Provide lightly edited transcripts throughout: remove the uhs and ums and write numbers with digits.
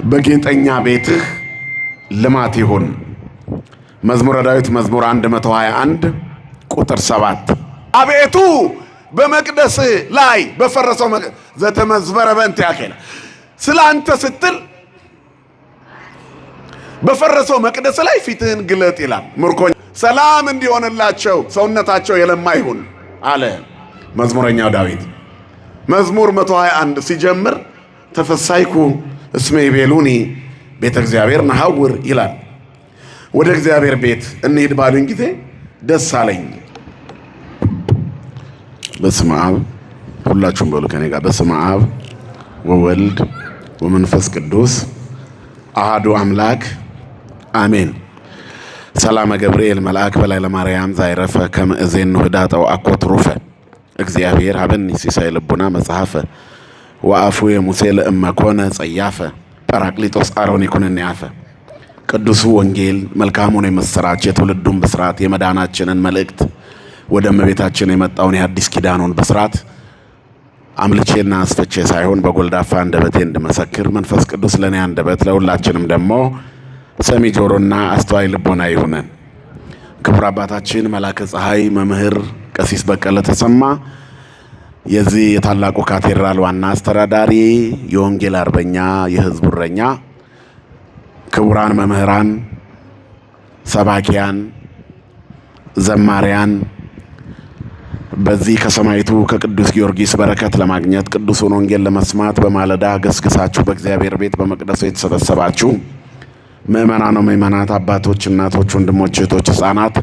በጌጠኛ ቤትህ ልማት ይሁን። መዝሙረ ዳዊት መዝሙር 121 ቁጥር 7። አቤቱ በመቅደስ ላይ በፈረሰው ዘተመዝበረ በእንቲአከ ስለ አንተ ስትል በፈረሰው መቅደስ ላይ ፊትህን ግለጥ ይላል። ምርኮ ሰላም እንዲሆንላቸው ሰውነታቸው የለማ ይሁን አለ መዝሙረኛው ዳዊት። መዝሙር 121 ሲጀምር ተፈሳይኩ እስመ ይቤሉኒ ቤተ እግዚአብሔር ነሐውር ይላል። ወደ እግዚአብሔር ቤት እንሂድ ባሉኝ ጊዜ ደስ አለኝ። በስመ አብ ሁላችሁም በሉ ከኔ ጋር፣ በስመ አብ ወወልድ ወመንፈስ ቅዱስ አሃዱ አምላክ አሜን። ሰላመ ገብርኤል መልአክ በላይ ለማርያም ዛይረፈ ከመ እዜኑ ህዳጠው አኮ ትሩፈ እግዚአብሔር ሀበኒ ሲሳይ ልቡና መጽሐፈ ወአፉ የሙሴ ለእመ ኮነ ጸያፈ ጰራቅሊጦስ አሮን ይኩነኒ አፈ። ቅዱሱ ወንጌል መልካሙን የምስራች የትውልዱን ብስራት የመዳናችንን መልእክት ወደ እመቤታችን የመጣውን የአዲስ ኪዳኑን ብስራት አምልቼና አስፈቼ ሳይሆን በጎልዳፋ አንደበቴ እንድመሰክር መንፈስ ቅዱስ ለእኔ አንደበት ለሁላችንም ደግሞ ሰሚ ጆሮና አስተዋይ ልቦና ይሁነን። ክቡር አባታችን መላከ ፀሐይ መምህር ቀሲስ በቀለ ተሰማ የዚህ የታላቁ ካቴድራል ዋና አስተዳዳሪ፣ የወንጌል አርበኛ፣ የሕዝቡ እረኛ፣ ክቡራን መምህራን፣ ሰባኪያን፣ ዘማሪያን በዚህ ከሰማዕቱ ከቅዱስ ጊዮርጊስ በረከት ለማግኘት ቅዱሱን ወንጌል ለመስማት በማለዳ ገስግሳችሁ በእግዚአብሔር ቤት በመቅደሱ የተሰበሰባችሁ ምእመናን፣ ምእመናት፣ አባቶች፣ እናቶች፣ ወንድሞች፣ እህቶች፣ ሕፃናት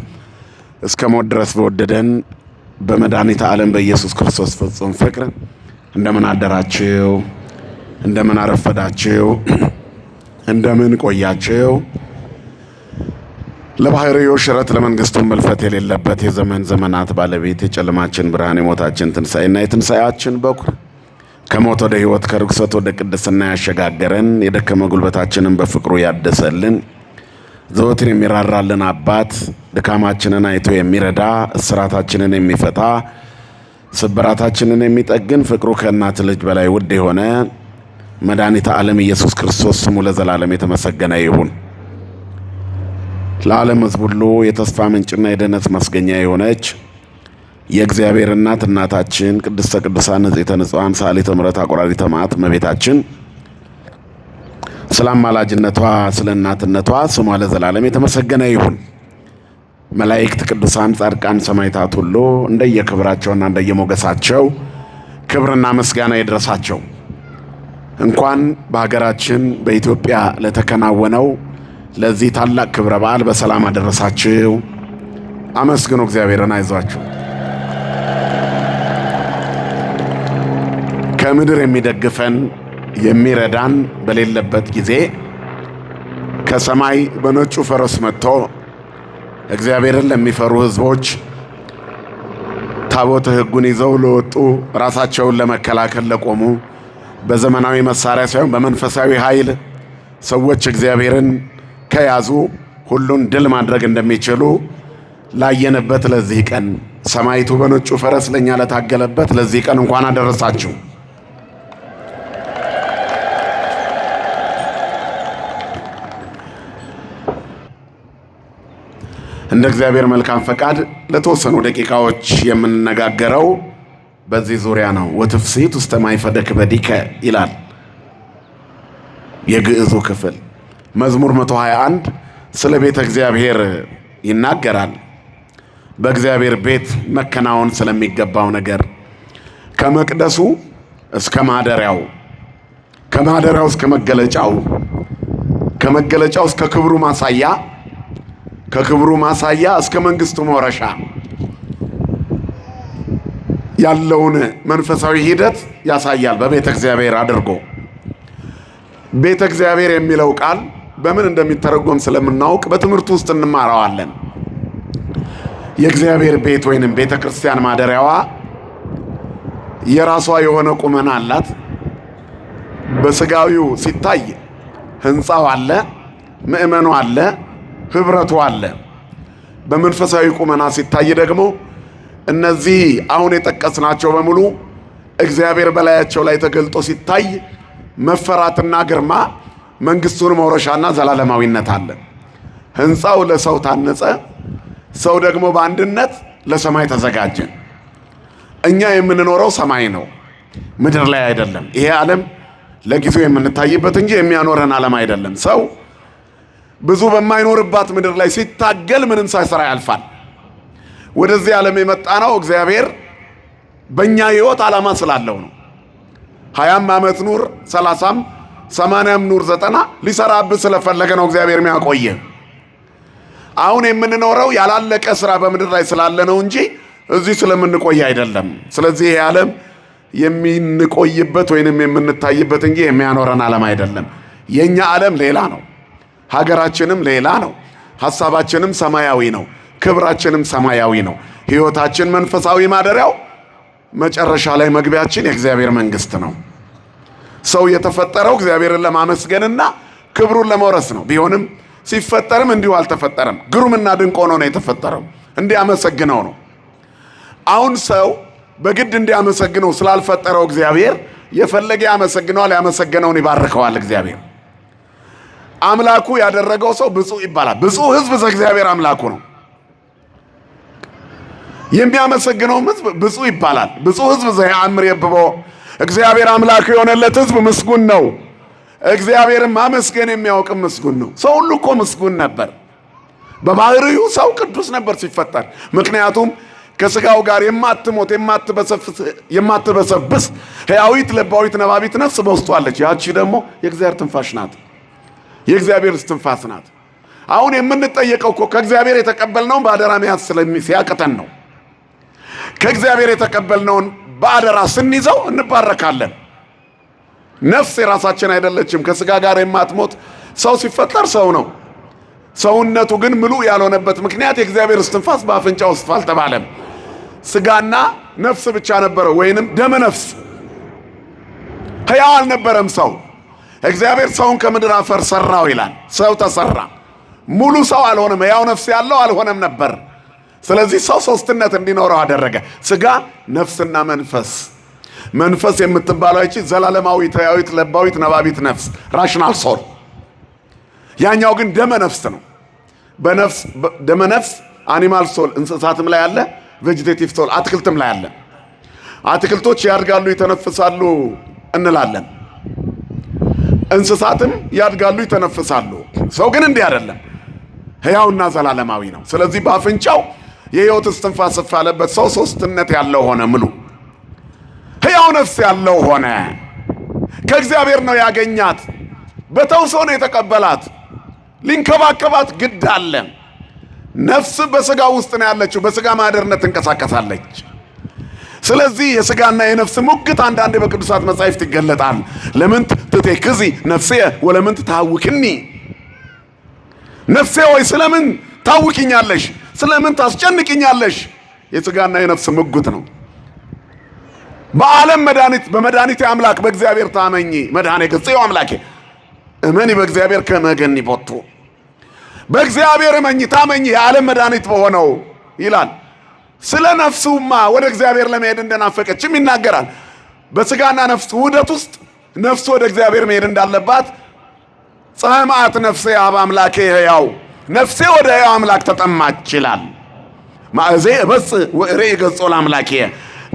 እስከ ሞት ድረስ በወደደን በመድኃኒተ ዓለም በኢየሱስ ክርስቶስ ፍጹም ፍቅር እንደምን አደራችሁ? እንደምን አረፈዳችሁ? እንደምን ቆያችሁ? ለባህሪው ሽረት ለመንግስቱ መልፈት የሌለበት የዘመን ዘመናት ባለቤት የጨለማችን ብርሃን የሞታችን ትንሣኤና የትንሣኤያችን በኩር ከሞት ወደ ሕይወት ከርኩሰት ወደ ቅድስና ያሸጋገረን የደከመ ጉልበታችንን በፍቅሩ ያደሰልን ዘወትር የሚራራልን አባት ድካማችንን አይቶ የሚረዳ እስራታችንን የሚፈታ ስብራታችንን የሚጠግን ፍቅሩ ከእናት ልጅ በላይ ውድ የሆነ መድኃኒተ ዓለም ኢየሱስ ክርስቶስ ስሙ ለዘላለም የተመሰገነ ይሁን። ለዓለም ሕዝብ ሁሉ የተስፋ ምንጭና የድኅነት ማስገኛ የሆነች የእግዚአብሔር እናት እናታችን ቅድስተ ቅዱሳን ንጽሕተ ንጹሐን ሰዓሊተ ምሕረት አቁራሪተ መዓት እመቤታችን ስለ አማላጅነቷ ስለ እናትነቷ ስሟ ለዘላለም የተመሰገነ ይሁን። መላእክት፣ ቅዱሳን፣ ጻድቃን፣ ሰማዕታት ሁሉ እንደየክብራቸውና እንደየሞገሳቸው ክብርና ምስጋና ይድረሳቸው። እንኳን በሀገራችን በኢትዮጵያ ለተከናወነው ለዚህ ታላቅ ክብረ በዓል በሰላም አደረሳችሁ። አመስግኑ እግዚአብሔርን። አይዟችሁ። ከምድር የሚደግፈን የሚረዳን በሌለበት ጊዜ ከሰማይ በነጩ ፈረስ መጥቶ እግዚአብሔርን ለሚፈሩ ሕዝቦች ታቦተ ሕጉን ይዘው ለወጡ ራሳቸውን ለመከላከል ለቆሙ በዘመናዊ መሳሪያ ሳይሆን በመንፈሳዊ ኃይል ሰዎች እግዚአብሔርን ከያዙ ሁሉን ድል ማድረግ እንደሚችሉ ላየንበት ለዚህ ቀን ሰማዕቱ በነጩ ፈረስ ለእኛ ለታገለበት ለዚህ ቀን እንኳን አደረሳችሁ። እንደ እግዚአብሔር መልካም ፈቃድ ለተወሰኑ ደቂቃዎች የምንነጋገረው በዚህ ዙሪያ ነው። ወትፍሥሕት ውስተ ማይፈደ ክበዲከ ይላል የግዕዙ ክፍል። መዝሙር 121 ስለ ቤተ እግዚአብሔር ይናገራል። በእግዚአብሔር ቤት መከናወን ስለሚገባው ነገር ከመቅደሱ እስከ ማደሪያው፣ ከማደሪያው እስከ መገለጫው፣ ከመገለጫው እስከ ክብሩ ማሳያ፣ ከክብሩ ማሳያ እስከ መንግስቱ መውረሻ ያለውን መንፈሳዊ ሂደት ያሳያል። በቤተ እግዚአብሔር አድርጎ ቤተ እግዚአብሔር የሚለው ቃል በምን እንደሚተረጎም ስለምናውቅ በትምህርቱ ውስጥ እንማረዋለን። የእግዚአብሔር ቤት ወይንም ቤተ ክርስቲያን ማደሪያዋ የራሷ የሆነ ቁመና አላት። በስጋዊው ሲታይ ሕንፃው አለ፣ ምእመኑ አለ፣ ህብረቱ አለ። በመንፈሳዊ ቁመና ሲታይ ደግሞ እነዚህ አሁን የጠቀስናቸው በሙሉ እግዚአብሔር በላያቸው ላይ ተገልጦ ሲታይ መፈራትና ግርማ፣ መንግስቱን መውረሻና ዘላለማዊነት አለ። ህንፃው ለሰው ታነጸ፣ ሰው ደግሞ በአንድነት ለሰማይ ተዘጋጀ። እኛ የምንኖረው ሰማይ ነው፣ ምድር ላይ አይደለም። ይሄ ዓለም ለጊዜው የምንታይበት እንጂ የሚያኖረን ዓለም አይደለም። ሰው ብዙ በማይኖርባት ምድር ላይ ሲታገል ምንም ሳይሰራ ያልፋል። ወደዚህ ዓለም የመጣ ነው እግዚአብሔር በእኛ ህይወት ዓላማ ስላለው ነው። 20ም ዓመት ኑር፣ 30ም 80ም ኑር፣ 90 ሊሰራብህ ስለፈለገ ነው እግዚአብሔር የሚያቆየ። አሁን የምንኖረው ያላለቀ ስራ በምድር ላይ ስላለ ነው እንጂ እዚህ ስለምንቆይ አይደለም። ስለዚህ ይሄ ዓለም የሚንቆይበት ወይንም የምንታይበት እንጂ የሚያኖረን ዓለም አይደለም። የኛ ዓለም ሌላ ነው። ሀገራችንም ሌላ ነው። ሐሳባችንም ሰማያዊ ነው። ክብራችንም ሰማያዊ ነው። ሕይወታችን መንፈሳዊ ማደሪያው፣ መጨረሻ ላይ መግቢያችን የእግዚአብሔር መንግስት ነው። ሰው የተፈጠረው እግዚአብሔርን ለማመስገንና ክብሩን ለመውረስ ነው። ቢሆንም ሲፈጠርም እንዲሁ አልተፈጠረም። ግሩምና ድንቅ ሆኖ ነው የተፈጠረው፣ እንዲያመሰግነው ነው። አሁን ሰው በግድ እንዲያመሰግነው ስላልፈጠረው እግዚአብሔር የፈለገ ያመሰግነዋል፣ ያመሰገነውን ይባርከዋል። እግዚአብሔር አምላኩ ያደረገው ሰው ብፁዕ ይባላል። ብፁዕ ሕዝብ ዘእግዚአብሔር አምላኩ ነው። የሚያመሰግነውም ሕዝብ ብፁዕ ይባላል። ብፁዕ ሕዝብ ዘየአምር የብቦ፣ እግዚአብሔር አምላኩ የሆነለት ሕዝብ ምስጉን ነው። እግዚአብሔርን ማመስገን የሚያውቅም ምስጉን ነው። ሰው ሁሉ እኮ ምስጉን ነበር። በባህሪው ሰው ቅዱስ ነበር ሲፈጠር። ምክንያቱም ከስጋው ጋር የማትሞት የማትበሰብስ ሕያዊት ለባዊት ነባቢት ነፍስ በውስጡ አለች። ያቺ ደግሞ የእግዚአብሔር ትንፋሽ ናት። የእግዚአብሔር እስትንፋስ ናት። አሁን የምንጠየቀው እኮ ከእግዚአብሔር የተቀበልነውን በአደራ መያዝ ሲያቅተን ነው። ከእግዚአብሔር የተቀበልነውን በአደራ ስንይዘው እንባረካለን። ነፍስ የራሳችን አይደለችም። ከስጋ ጋር የማትሞት ሰው ሲፈጠር ሰው ነው። ሰውነቱ ግን ምሉእ ያልሆነበት ምክንያት የእግዚአብሔር እስትንፋስ በአፍንጫው ውስጥ አልተባለም። ስጋና ነፍስ ብቻ ነበረ፣ ወይንም ደመ ነፍስ፣ ሕያው አልነበረም ሰው። እግዚአብሔር ሰውን ከምድር አፈር ሰራው ይላል። ሰው ተሰራ፣ ሙሉ ሰው አልሆነም፣ ሕያው ነፍስ ያለው አልሆነም ነበር። ስለዚህ ሰው ሶስትነት እንዲኖረው አደረገ፣ ስጋ፣ ነፍስና መንፈስ። መንፈስ የምትባለው ይቺ ዘላለማዊት ሕያዊት ለባዊት ነባቢት ነፍስ rational soul። ያኛው ግን ደመ ነፍስ ነው። በነፍስ ደመ ነፍስ animal soul እንስሳትም ላይ አለ፣ vegetative soul አትክልትም ላይ አለ። አትክልቶች ያድጋሉ፣ ይተነፍሳሉ እንላለን። እንስሳትም ያድጋሉ፣ ይተነፍሳሉ። ሰው ግን እንዲህ አይደለም፣ ሕያውና ዘላለማዊ ነው። ስለዚህ በአፍንጫው የሕይወት እስትንፋስ እፍ ያለበት ሰው ሶስትነት ያለው ሆነ፣ ምሉ ሕያው ነፍስ ያለው ሆነ። ከእግዚአብሔር ነው ያገኛት፣ በተውሶ ነው የተቀበላት። ሊንከባከባት ግድ አለ። ነፍስ በስጋ ውስጥ ነው ያለችው፣ በስጋ ማህደርነት ትንቀሳቀሳለች። ስለዚህ የስጋና የነፍስ ሙግት አንዳንዴ በቅዱሳት መጻሕፍት ይገለጣል። ለምንት ትቴክዚ ነፍሴ ወለምንት ታውክኒ፣ ነፍሴ ሆይ ስለምን ታውኪኛለሽ? ስለምን ታስጨንቅኛለሽ? የስጋና የነፍስ ሙግት ነው። በዓለም መድኃኒት በመድኃኒቴ አምላክ በእግዚአብሔር ታመኚ፣ መድኃኔ ገጽዮ አምላኬ እመኒ በእግዚአብሔር ከመገኒ ቦቱ፣ በእግዚአብሔር እመኚ ታመኚ የዓለም መድኃኒት በሆነው ይላል። ስለ ነፍሱማ ወደ እግዚአብሔር ለመሄድ እንደናፈቀችም ይናገራል። በስጋና ነፍስ ውህደት ውስጥ ነፍሱ ወደ እግዚአብሔር መሄድ እንዳለባት ጸማት ነፍሴ አብ አምላኬ ሕያው፣ ነፍሴ ወደ ሕያው አምላክ ተጠማች ይላል። ማእዜ እበጽ ወእሬ ገጾ ለአምላኬ፣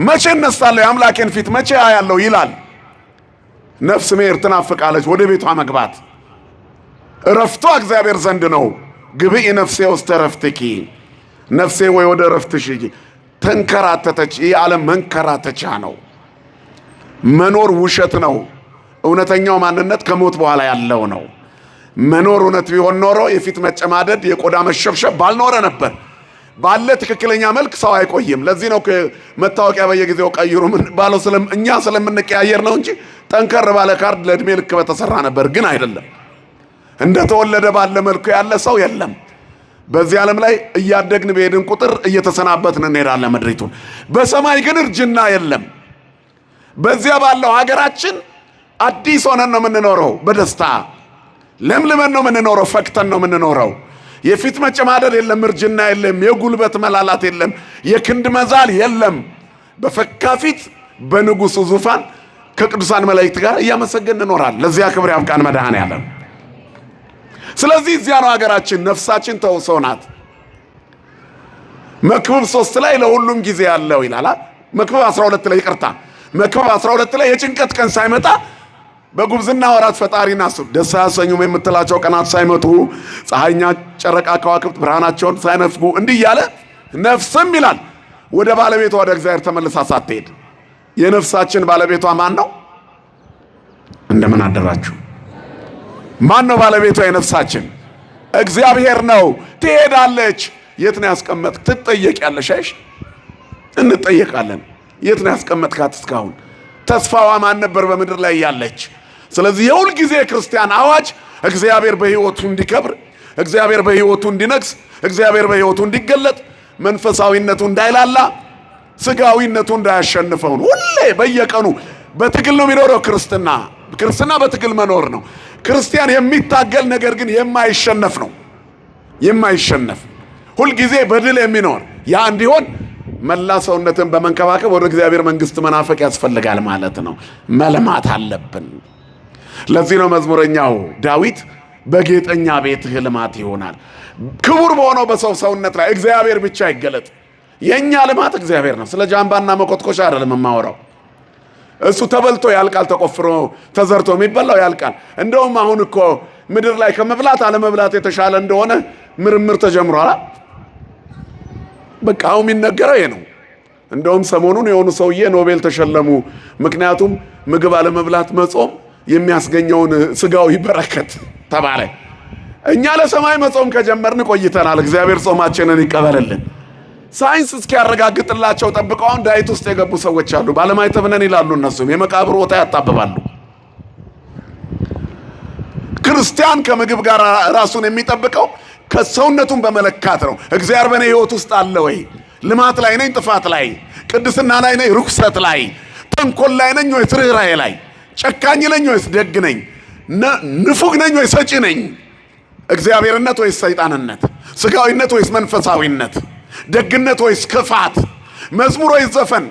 መቼ እነሳለሁ የአምላኬን ፊት መቼ አያለሁ ይላል። ነፍስ መሄድ ትናፍቃለች፣ ወደ ቤቷ መግባት። እረፍቷ እግዚአብሔር ዘንድ ነው። ግብኢ ነፍሴ ውስተ እረፍትኪ፣ ነፍሴ ወይ ወደ እረፍትሽ ሂጂ። ተንከራተተች። ይህ ዓለም መንከራተቻ ነው። መኖር ውሸት ነው። እውነተኛው ማንነት ከሞት በኋላ ያለው ነው። መኖር እውነት ቢሆን ኖሮ የፊት መጨማደድ፣ የቆዳ መሸብሸብ ባልኖረ ነበር። ባለ ትክክለኛ መልክ ሰው አይቆይም። ለዚህ ነው መታወቂያ በየጊዜው ቀይሩ ባለው፣ እኛ ስለምንቀያየር ነው እንጂ ጠንከር ባለ ካርድ ለእድሜ ልክ በተሰራ ነበር። ግን አይደለም። እንደተወለደ ባለ መልኩ ያለ ሰው የለም። በዚህ ዓለም ላይ እያደግን በሄድን ቁጥር እየተሰናበትን እንሄዳለን ምድሪቱን። በሰማይ ግን እርጅና የለም። በዚያ ባለው ሀገራችን አዲስ ሆነን ነው የምንኖረው። በደስታ ለምልመን ነው የምንኖረው። ፈክተን ነው የምንኖረው። የፊት መጨማደድ የለም፣ እርጅና የለም፣ የጉልበት መላላት የለም፣ የክንድ መዛል የለም። በፈካ ፊት በንጉሱ ዙፋን ከቅዱሳን መላእክት ጋር እያመሰገን እንኖራለን። ለዚያ ክብር ያብቃን መድኃኔዓለም። ስለዚህ እዚያ ነው ሀገራችን፣ ነፍሳችን ተውሶ ናት። መክብብ 3 ላይ ለሁሉም ጊዜ ያለው ይላል። መክብብ 12 ላይ ይቅርታ፣ መክብብ 12 ላይ የጭንቀት ቀን ሳይመጣ በጉብዝና ወራት ፈጣሪን አስብ፣ ደስ አያሰኙም የምትላቸው ቀናት ሳይመጡ፣ ፀሐይኛ ጨረቃ ከዋክብት ብርሃናቸውን ሳይነፍጉ እንዲህ እያለ ነፍስም ይላል ወደ ባለቤቷ ወደ እግዚአብሔር ተመልሳ ሳትሄድ። የነፍሳችን ባለቤቷ ማን ነው? እንደምን አደራችሁ? ማን ነው ባለቤቷ የነፍሳችን? እግዚአብሔር ነው። ትሄዳለች። የት ነው ያስቀመጥክ? ትጠየቂያለሽ። አይሽ እንጠየቃለን። የት ነው ያስቀመጥካት እስካሁን? ተስፋዋ ማን ነበር በምድር ላይ ያለች? ስለዚህ የሁል ጊዜ ክርስቲያን አዋጅ እግዚአብሔር በሕይወቱ እንዲከብር፣ እግዚአብሔር በሕይወቱ እንዲነግስ፣ እግዚአብሔር በሕይወቱ እንዲገለጥ፣ መንፈሳዊነቱ እንዳይላላ፣ ስጋዊነቱ እንዳያሸንፈው ነው። ሁሌ በየቀኑ በትግል ነው የሚኖረው ክርስትና። ክርስትና በትግል መኖር ነው። ክርስቲያን የሚታገል ነገር ግን የማይሸነፍ ነው። የማይሸነፍ ሁልጊዜ በድል የሚኖር ያ እንዲሆን መላ ሰውነትን በመንከባከብ ወደ እግዚአብሔር መንግሥት መናፈቅ ያስፈልጋል ማለት ነው። መልማት አለብን። ለዚህ ነው መዝሙረኛው ዳዊት በጌጠኛ ቤትህ ልማት ይሆናል። ክቡር በሆነው በሰው ሰውነት ላይ እግዚአብሔር ብቻ ይገለጥ። የእኛ ልማት እግዚአብሔር ነው። ስለ ጃምባና መኮትኮሻ አይደለም የማወራው። እሱ ተበልቶ ያልቃል። ተቆፍሮ ተዘርቶ የሚበላው ያልቃል። እንደውም አሁን እኮ ምድር ላይ ከመብላት አለመብላት የተሻለ እንደሆነ ምርምር ተጀምሯል። በቃ አሁን የሚነገረው ይሄ ነው። እንደውም ሰሞኑን የሆኑ ሰውዬ ኖቤል ተሸለሙ። ምክንያቱም ምግብ አለመብላት መጾም የሚያስገኘውን ስጋዊ በረከት ተባለ። እኛ ለሰማይ መጾም ከጀመርን ቆይተናል። እግዚአብሔር ጾማችንን ይቀበልልን። ሳይንስ እስኪያረጋግጥላቸው ጠብቀው አሁን diet ውስጥ የገቡ ሰዎች አሉ። ባለማዕተብ ነን ይላሉ። እነሱም የመቃብር ቦታ ያጣብባሉ። ክርስቲያን ከምግብ ጋር ራሱን የሚጠብቀው ከሰውነቱን በመለካት ነው። እግዚአብሔር በእኔ ሕይወት ውስጥ አለ ወይ? ልማት ላይ ነኝ፣ ጥፋት ላይ፣ ቅድስና ላይ ነኝ፣ ርኩሰት ላይ፣ ተንኮል ላይ ነኝ ወይስ ርኅራኄ ላይ፣ ጨካኝ ነኝ ወይስ ደግ ነኝ፣ ንፉግ ነኝ ወይ ሰጪ ነኝ፣ እግዚአብሔርነት ወይስ ሰይጣንነት፣ ስጋዊነት ወይስ መንፈሳዊነት፣ ደግነት ወይስ ክፋት፣ መዝሙር ወይስ ዘፈን፣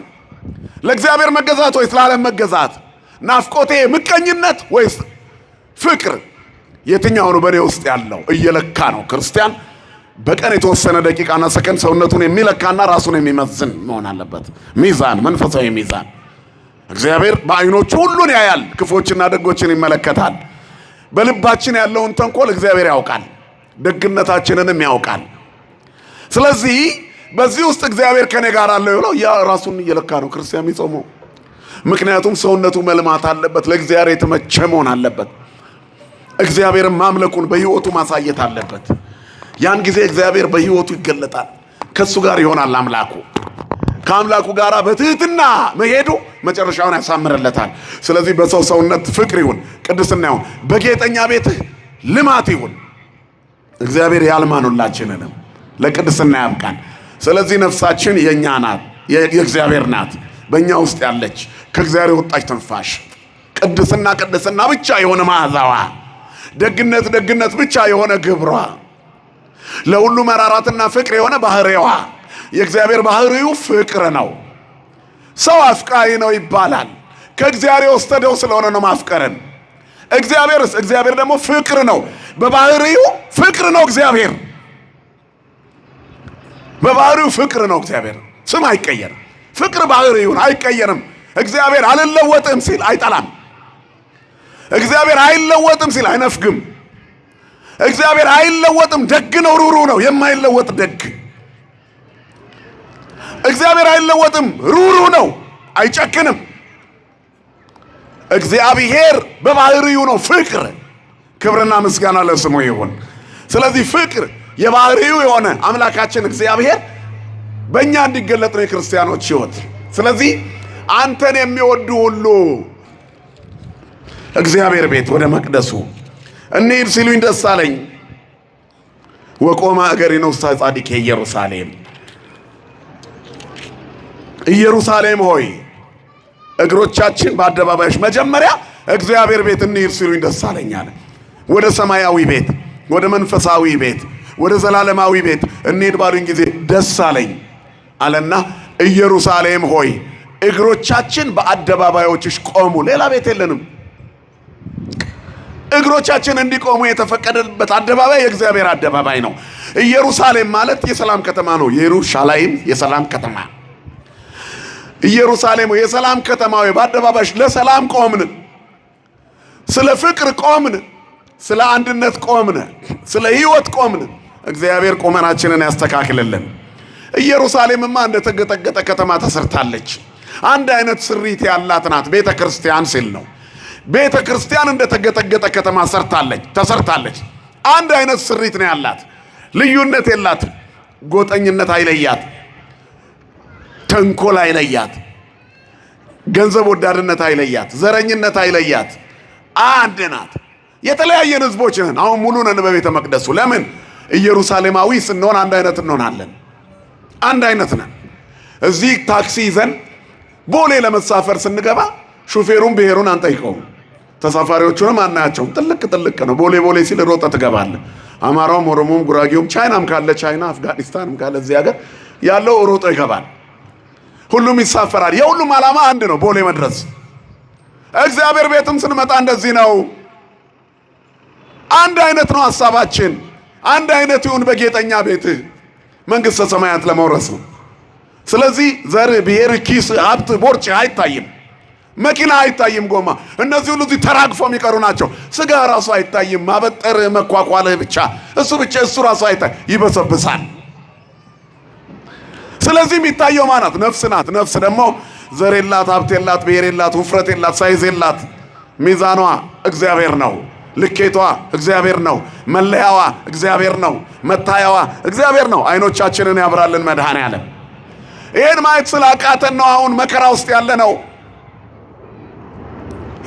ለእግዚአብሔር መገዛት ወይስ ለዓለም መገዛት፣ ናፍቆቴ ምቀኝነት ወይስ ፍቅር፣ የትኛው ነው በእኔ ውስጥ ያለው? እየለካ ነው። ክርስቲያን በቀን የተወሰነ ደቂቃና ሰከንድ ሰውነቱን የሚለካና ራሱን የሚመዝን መሆን አለበት። ሚዛን፣ መንፈሳዊ ሚዛን። እግዚአብሔር በዓይኖቹ ሁሉን ያያል፣ ክፎችና ደጎችን ይመለከታል። በልባችን ያለውን ተንኮል እግዚአብሔር ያውቃል፣ ደግነታችንንም ያውቃል። ስለዚህ በዚህ ውስጥ እግዚአብሔር ከኔ ጋር አለ ብሎ ራሱን እየለካ ነው ክርስቲያን የሚጾመው። ምክንያቱም ሰውነቱ መልማት አለበት፣ ለእግዚአብሔር የተመቸ መሆን አለበት። እግዚአብሔርን ማምለኩን በሕይወቱ ማሳየት አለበት። ያን ጊዜ እግዚአብሔር በሕይወቱ ይገለጣል፣ ከሱ ጋር ይሆናል አምላኩ። ከአምላኩ ጋር በትህትና መሄዱ መጨረሻውን ያሳምርለታል። ስለዚህ በሰው ሰውነት ፍቅር ይሁን፣ ቅድስና ይሁን፣ በጌጠኛ ቤትህ ልማት ይሁን። እግዚአብሔር ያልማን ሁላችንንም ለቅድስና ያብቃን። ስለዚህ ነፍሳችን የኛ ናት፣ የእግዚአብሔር ናት፣ በእኛ ውስጥ ያለች ከእግዚአብሔር የወጣች ትንፋሽ፣ ቅድስና ቅድስና ብቻ የሆነ መዓዛዋ፣ ደግነት ደግነት ብቻ የሆነ ግብሯ፣ ለሁሉ መራራትና ፍቅር የሆነ ባህሪዋ። የእግዚአብሔር ባህሪው ፍቅር ነው። ሰው አፍቃሪ ነው ይባላል። ከእግዚአብሔር የወሰደው ስለሆነ ነው ማፍቀርን። እግዚአብሔርስ እግዚአብሔር ደግሞ ፍቅር ነው። በባህሪው ፍቅር ነው። እግዚአብሔር በባህሪው ፍቅር ነው። እግዚአብሔር ስም አይቀየርም። ፍቅር ባህሪው አይቀየርም። እግዚአብሔር አልለወጥም ሲል አይጠላም። እግዚአብሔር አይለወጥም ሲል አይነፍግም። እግዚአብሔር አይለወጥም፣ ደግ ነው፣ ሩሩ ነው፣ የማይለወጥ ደግ። እግዚአብሔር አይለወጥም፣ ሩሩ ነው፣ አይጨክንም። እግዚአብሔር በባህሪው ነው ፍቅር። ክብርና ምስጋና ለስሙ ይሁን። ስለዚህ ፍቅር የባህሪው የሆነ አምላካችን እግዚአብሔር በእኛ እንዲገለጥ ነው የክርስቲያኖች ሕይወት። ስለዚህ አንተን የሚወዱ ሁሉ እግዚአብሔር ቤት ወደ መቅደሱ እንሂድ ሲሉኝ ደስ አለኝ። ወቆማ እገሪነ ውስተ ጻድቄ ኢየሩሳሌም፣ ኢየሩሳሌም ሆይ እግሮቻችን በአደባባዮች መጀመሪያ እግዚአብሔር ቤት እንሂድ ሲሉኝ ደስ አለኝ አለ። ወደ ሰማያዊ ቤት፣ ወደ መንፈሳዊ ቤት፣ ወደ ዘላለማዊ ቤት እንሂድ ባሉኝ ጊዜ ደስ አለኝ አለና ኢየሩሳሌም ሆይ እግሮቻችን በአደባባዮችሽ ቆሙ። ሌላ ቤት የለንም። እግሮቻችን እንዲቆሙ የተፈቀደበት አደባባይ የእግዚአብሔር አደባባይ ነው። ኢየሩሳሌም ማለት የሰላም ከተማ ነው። ኢየሩሻላይም የሰላም ከተማ፣ ኢየሩሳሌም የሰላም ከተማ። በአደባባይሽ ለሰላም ቆምን፣ ስለ ፍቅር ቆምን፣ ስለ አንድነት ቆምን፣ ስለ ሕይወት ቆምን። እግዚአብሔር ቁመናችንን ያስተካክልልን። ኢየሩሳሌምማ እንደተገጠገጠ ከተማ ተሰርታለች። አንድ አይነት ስሪት ያላት ናት ቤተ ክርስቲያን ሲል ነው። ቤተ ክርስቲያን እንደተገጠገጠ ከተማ ሰርታለች ተሰርታለች። አንድ አይነት ስሪት ነው ያላት፣ ልዩነት የላት። ጎጠኝነት አይለያት፣ ተንኮል አይለያት፣ ገንዘብ ወዳድነት አይለያት፣ ዘረኝነት አይለያት። አንድ ናት። የተለያየን ህዝቦች ነን። አሁን ሙሉ ነን በቤተ መቅደሱ። ለምን? ኢየሩሳሌማዊ ስንሆን አንድ አይነት እንሆናለን። አንድ አይነት ነን። እዚህ ታክሲ ይዘን ቦሌ ለመሳፈር ስንገባ ሹፌሩን ብሔሩን አንጠይቀውም፣ ተሳፋሪዎቹንም አናያቸውም። ጥልቅ ጥልቅ ነው። ቦሌ ቦሌ ሲል ሮጠ ትገባለህ። አማራውም፣ ኦሮሞም፣ ጉራጌውም ቻይናም ካለ ቻይና፣ አፍጋኒስታንም ካለ እዚህ ሀገር ያለው ሮጦ ይገባል። ሁሉም ይሳፈራል። የሁሉም ዓላማ አንድ ነው፣ ቦሌ መድረስ። እግዚአብሔር ቤትም ስንመጣ እንደዚህ ነው። አንድ አይነት ነው ሀሳባችን። አንድ አይነት ይሁን በጌጠኛ ቤትህ መንግሥተ ሰማያት ለመውረስ ነው። ስለዚህ ዘር፣ ብሔር፣ ኪስ፣ ሀብት፣ ቦርጭ አይታይም። መኪና አይታይም፣ ጎማ። እነዚህ ሁሉ እዚህ ተራግፎ የሚቀሩ ናቸው። ስጋ ራሱ አይታይም። ማበጠር መኳኳልህ ብቻ እሱ ብቻ እሱ ራሱ አይታይ፣ ይበሰብሳል። ስለዚህ የሚታየው ማናት? ነፍስ ናት። ነፍስ ደግሞ ዘር የላት፣ ሀብት የላት፣ ብሔር የላት፣ ውፍረት የላት፣ size የላት። ሚዛኗ እግዚአብሔር ነው። ልኬቷ እግዚአብሔር ነው። መለያዋ እግዚአብሔር ነው። መታያዋ እግዚአብሔር ነው። አይኖቻችንን ያብራልን መድኃኔዓለም። ይህን ማየት ስላቃተን ነው አሁን መከራ ውስጥ ያለ ነው።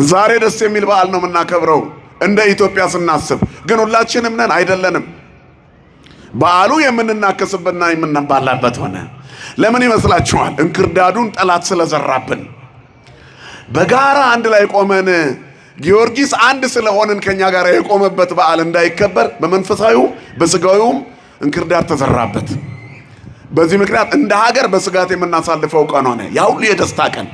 ዛሬ ደስ የሚል በዓል ነው የምናከብረው እንደ ኢትዮጵያ ስናስብ፣ ግን ሁላችንም ነን አይደለንም። በዓሉ የምንናከስበትና የምንባላበት ሆነ። ለምን ይመስላችኋል? እንክርዳዱን ጠላት ስለዘራብን። በጋራ አንድ ላይ ቆመን ጊዮርጊስ አንድ ስለሆንን ከኛ ጋር የቆመበት በዓል እንዳይከበር በመንፈሳዊውም በስጋዊውም እንክርዳድ ተዘራበት። በዚህ ምክንያት እንደ ሀገር በስጋት የምናሳልፈው ቀን ሆነ። ያ ሁሉ የደስታ ቀን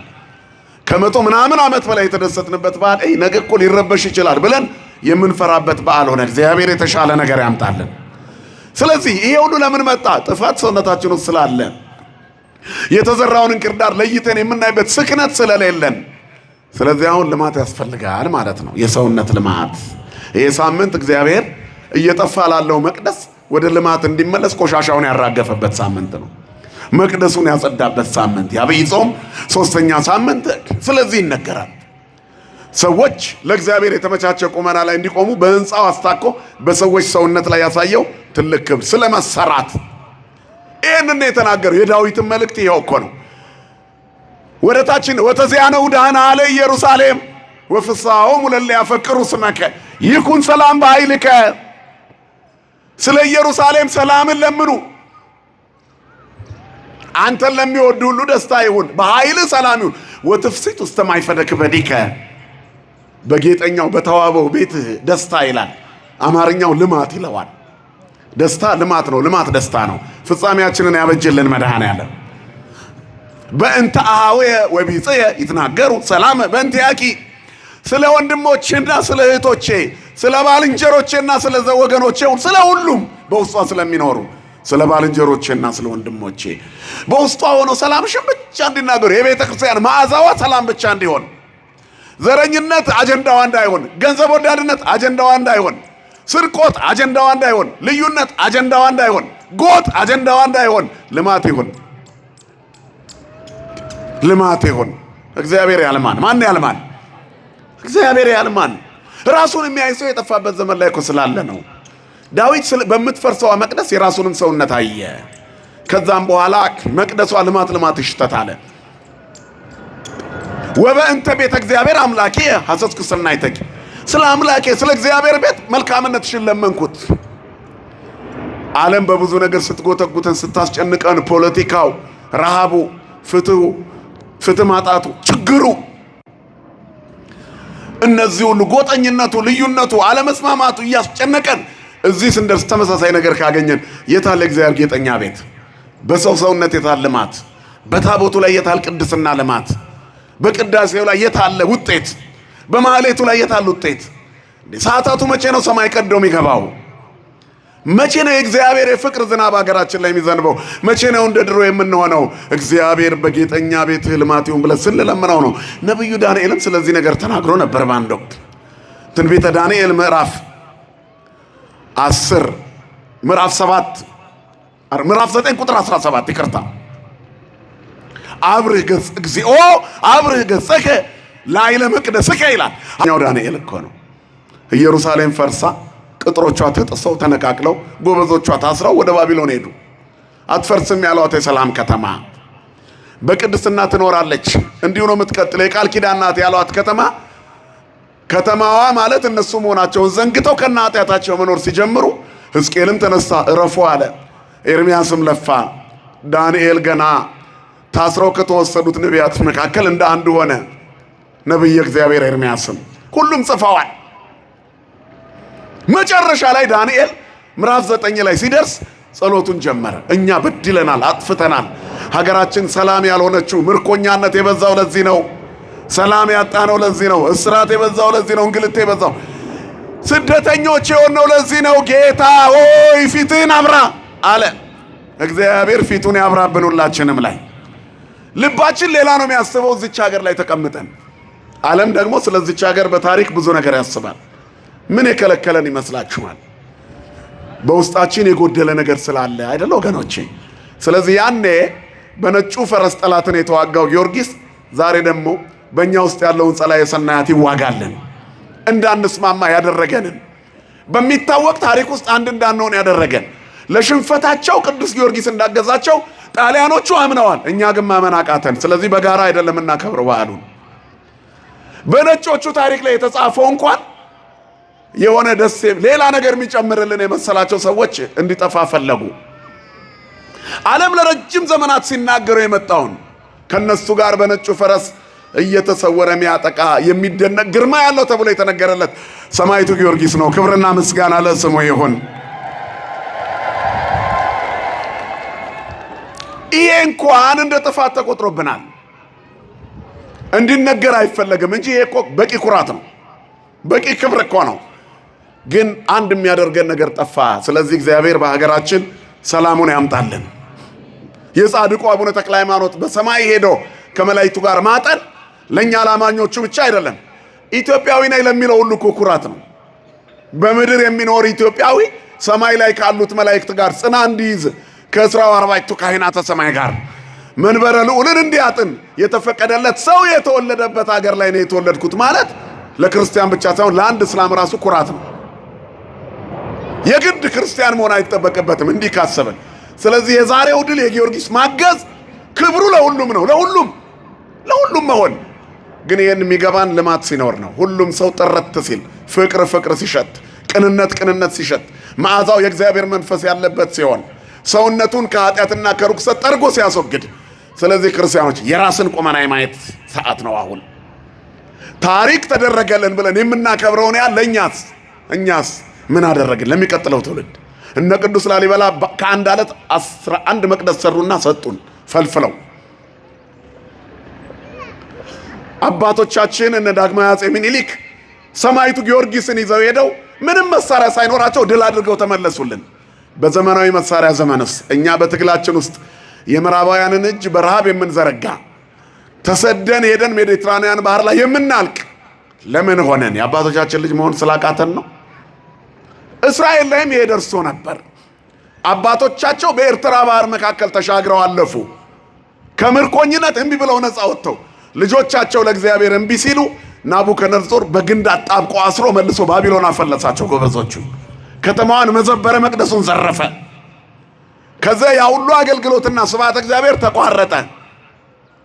ከመቶ ምናምን ዓመት በላይ የተደሰትንበት በዓል ነገ እኮ ሊረበሽ ይችላል ብለን የምንፈራበት በዓል ሆነ። እግዚአብሔር የተሻለ ነገር ያምጣልን። ስለዚህ ይሄ ሁሉ ለምን መጣ? ጥፋት ሰውነታችን ውስጥ ስላለ፣ የተዘራውን እንክርዳድ ለይተን የምናይበት ስክነት ስለሌለን። ስለዚህ አሁን ልማት ያስፈልጋል ማለት ነው። የሰውነት ልማት። ይሄ ሳምንት እግዚአብሔር እየጠፋ ላለው መቅደስ ወደ ልማት እንዲመለስ ቆሻሻውን ያራገፈበት ሳምንት ነው። መቅደሱን ያጸዳበት ሳምንት የአብይ ጾም ሶስተኛ ሳምንት። ስለዚህ ይነገራል። ሰዎች ለእግዚአብሔር የተመቻቸ ቁመና ላይ እንዲቆሙ በሕንፃው አስታኮ በሰዎች ሰውነት ላይ ያሳየው ትልቅ ክብር ስለመሰራት ይህንን የተናገረው የዳዊትን መልእክት ይኸው እኮ ነው። ወደ ታችን ወተዚያነው ዳህና አለ ኢየሩሳሌም ወፍስሐሆሙ ለእለ ያፈቅሩ ስመከ ይኩን ሰላም በኃይልከ። ስለ ኢየሩሳሌም ሰላምን ለምኑ፣ አንተን ለሚወዱ ሁሉ ደስታ ይሁን፣ በኃይል ሰላም ይሁን። ወትፍሲት ውስተ ማይፈደ ክበዲከ፣ በጌጠኛው በተዋበው ቤትህ ደስታ ይላል። አማርኛው ልማት ይለዋል። ደስታ ልማት ነው፣ ልማት ደስታ ነው። ፍጻሜያችንን ያበጅልን መድኃኔዓለም። በእንተ አኀውየ ወቢጽየ ይትናገሩ ሰላም በእንቲአኪ፣ ስለ ወንድሞቼና ስለ እህቶቼ፣ ስለ ባልንጀሮቼና ስለ ወገኖቼ፣ ስለ ሁሉም በውስጧ ስለሚኖሩ ስለ ባልንጀሮቼና ስለ ወንድሞቼ በውስጧ ሆነው ሰላምሽን ብቻ እንዲናገሩ፣ የቤተ ክርስቲያን መዓዛዋ ሰላም ብቻ እንዲሆን፣ ዘረኝነት አጀንዳዋ እንዳይሆን፣ ገንዘብ ወዳድነት አጀንዳዋ እንዳይሆን፣ ስርቆት አጀንዳዋ እንዳይሆን፣ ልዩነት አጀንዳዋ እንዳይሆን፣ ጎጥ አጀንዳዋ እንዳይሆን፣ ልማት ይሁን፣ ልማት ይሁን። እግዚአብሔር ያልማን። ማን ያልማን? እግዚአብሔር ያልማን። ራሱን የሚያይ ሰው የጠፋበት ዘመን ላይ እኮ ስላለ ነው። ዳዊት በምትፈርሰዋ መቅደስ የራሱንም ሰውነት አየ። ከዛም በኋላ መቅደሷ ልማት ልማት ይሽተት አለ። ወበእንተ ቤተ እግዚአብሔር አምላኬ ሐሰስኩ ሰናይተኪ፣ ስለ አምላኬ ስለ እግዚአብሔር ቤት መልካምነትሽን ለመንኩት። ዓለም በብዙ ነገር ስትጎተጉተን ስታስጨንቀን፣ ፖለቲካው፣ ረሃቡ፣ ፍትሁ፣ ፍትህ ማጣቱ፣ ችግሩ፣ እነዚህ ሁሉ ጎጠኝነቱ፣ ልዩነቱ፣ አለመስማማቱ እያስጨነቀን እዚህ ስንደርስ ተመሳሳይ ነገር ካገኘን የታለ እግዚአብሔር ጌጠኛ ቤት? በሰው ሰውነት የታል ልማት? በታቦቱ ላይ የታል ቅድስና ልማት? በቅዳሴው ላይ የታለ ውጤት? በማህሌቱ ላይ የታል ውጤት? ሰዓታቱ መቼ ነው ሰማይ ቀዶ የሚገባው? መቼ ነው የእግዚአብሔር የፍቅር ዝናብ ሀገራችን ላይ የሚዘንበው? መቼ ነው እንደ ድሮ የምንሆነው? እግዚአብሔር በጌጠኛ ቤትህ ልማት ይሁን ብለን ስንለምነው ነው። ነቢዩ ዳንኤልም ስለዚህ ነገር ተናግሮ ነበር በአንድ ወቅት። ትንቢተ ዳንኤል ምዕራፍ 10፣ ምዕራፍ 7፣ ምዕራፍ 9 ቁጥር 17፣ ይቅርታ። አብርህ ገጽ እግዚኦ አብርህ ገጽከ ላዕለ መቅደስከ ይላል። ያው ዳንኤል እኮ ነው። ኢየሩሳሌም ፈርሳ፣ ቅጥሮቿ ተጥሰው ተነቃቅለው፣ ጎበዞቿ ታስረው ወደ ባቢሎን ሄዱ። አትፈርስም ያሏት የሰላም ከተማ፣ በቅድስና ትኖራለች፣ እንዲሁ ነው የምትቀጥለው፣ የቃል ኪዳን ናት ያሏት ከተማ፣ ከተማዋ ማለት እነሱ መሆናቸውን ዘንግተው ከነ ኃጢአታቸው መኖር ሲጀምሩ ሕዝቅኤልም ተነሳ፣ እረፉ አለ። ኤርሚያስም ለፋ። ዳንኤል ገና ታስረው ከተወሰዱት ነቢያት መካከል እንደ አንዱ ሆነ። ነቢየ እግዚአብሔር ኤርሚያስም፣ ሁሉም ጽፈዋል። መጨረሻ ላይ ዳንኤል ምዕራፍ 9 ላይ ሲደርስ ጸሎቱን ጀመረ። እኛ በድለናል፣ አጥፍተናል። ሀገራችን ሰላም ያልሆነችው፣ ምርኮኛነት የበዛው ለዚህ ነው። ሰላም ያጣነው ለዚህ ነው። እስራት የበዛው ለዚህ ነው። እንግልት የበዛው፣ ስደተኞች የሆነው ለዚህ ነው። ጌታ ሆይ ፊትህን አብራ አለ። እግዚአብሔር ፊቱን ያብራብን ሁላችንም ላይ። ልባችን ሌላ ነው የሚያስበው እዚች ሀገር ላይ ተቀምጠን። ዓለም ደግሞ ስለዚች ሀገር በታሪክ ብዙ ነገር ያስባል። ምን የከለከለን ይመስላችኋል? በውስጣችን የጎደለ ነገር ስላለ አይደለ ወገኖቼ? ስለዚህ ያኔ በነጩ ፈረስ ጠላትን የተዋጋው ጊዮርጊስ ዛሬ ደግሞ በእኛ ውስጥ ያለውን ጸላዔ ሰናያት ይዋጋልን። እንዳንስማማ ያደረገንን፣ በሚታወቅ ታሪክ ውስጥ አንድ እንዳንሆን ያደረገን፣ ለሽንፈታቸው ቅዱስ ጊዮርጊስ እንዳገዛቸው ጣሊያኖቹ አምነዋል። እኛ ግን ማመን አቃተን። ስለዚህ በጋራ አይደለም እናከብረው በዓሉን። በነጮቹ ታሪክ ላይ የተጻፈው እንኳን የሆነ ደስ ሌላ ነገር የሚጨምርልን የመሰላቸው ሰዎች እንዲጠፋ ፈለጉ። ዓለም ለረጅም ዘመናት ሲናገረው የመጣውን፣ ከነሱ ጋር በነጩ ፈረስ እየተሰወረ የሚያጠቃ፣ የሚደነቅ ግርማ ያለው ተብሎ የተነገረለት ሰማዕቱ ጊዮርጊስ ነው። ክብርና ምስጋና ለስሙ ይሁን። ይሄ እንኳን እንደ ጥፋት ተቆጥሮብናል። እንዲነገር አይፈለግም እንጂ ይሄ እኮ በቂ ኩራት ነው፣ በቂ ክብር እኮ ነው። ግን አንድ የሚያደርገን ነገር ጠፋ። ስለዚህ እግዚአብሔር በሀገራችን ሰላሙን ያምጣልን። የጻድቁ አቡነ ተክለ ሃይማኖት በሰማይ ሄዶ ከመላእክቱ ጋር ማጠን ለእኛ ላማኞቹ ብቻ አይደለም፣ ኢትዮጵያዊ ነኝ ለሚለው ሁሉ እኮ ኩራት ነው። በምድር የሚኖር ኢትዮጵያዊ ሰማይ ላይ ካሉት መላእክት ጋር ጽና እንዲይዝ፣ ከእስራው አርባዕቱ ካህናተ ሰማይ ጋር መንበረ ልዑልን እንዲያጥን የተፈቀደለት ሰው የተወለደበት ሀገር ላይ ነው የተወለድኩት ማለት ለክርስቲያን ብቻ ሳይሆን ለአንድ እስላም ራሱ ኩራት ነው። የግድ ክርስቲያን መሆን አይጠበቅበትም እንዲህ ካሰብን። ስለዚህ የዛሬው ድል የጊዮርጊስ ማገዝ ክብሩ ለሁሉም ነው፣ ለሁሉም ለሁሉም መሆን ግን ይህን የሚገባን ልማት ሲኖር ነው። ሁሉም ሰው ጥርት ሲል፣ ፍቅር ፍቅር ሲሸት፣ ቅንነት ቅንነት ሲሸት፣ መዓዛው የእግዚአብሔር መንፈስ ያለበት ሲሆን፣ ሰውነቱን ከኃጢአትና ከርኩሰት ጠርጎ ሲያስወግድ። ስለዚህ ክርስቲያኖች የራስን ቁመና የማየት ሰዓት ነው አሁን። ታሪክ ተደረገልን ብለን የምናከብረውን ያህል ለእኛስ፣ እኛስ ምን አደረግን? ለሚቀጥለው ትውልድ እነ ቅዱስ ላሊበላ ከአንድ አለት 11 መቅደስ ሰሩና ሰጡን ፈልፍለው። አባቶቻችን እነ ዳግማዊ አፄ ምኒልክ ሰማዕቱ ጊዮርጊስን ይዘው ሄደው ምንም መሳሪያ ሳይኖራቸው ድል አድርገው ተመለሱልን። በዘመናዊ መሳሪያ ዘመንስ እኛ በትግላችን ውስጥ የምዕራባውያንን እጅ በረሃብ የምንዘረጋ፣ ተሰደን ሄደን ሜዲትራንያን ባህር ላይ የምናልቅ ለምን ሆነን? የአባቶቻችን ልጅ መሆን ስላቃተን ነው። እስራኤል ላይም ይሄ ደርሶ ነበር። አባቶቻቸው በኤርትራ ባህር መካከል ተሻግረው አለፉ። ከምርኮኝነት እምቢ ብለው ነፃ ወጥተው ልጆቻቸው ለእግዚአብሔር እምቢ ሲሉ ናቡከነጾር በግንድ አጣብቆ አስሮ መልሶ ባቢሎን አፈለሳቸው። ጎበዞቹ ከተማዋን መዘበረ፣ መቅደሱን ዘረፈ። ከዚያ ያ ሁሉ አገልግሎትና ስብሐተ እግዚአብሔር ተቋረጠ።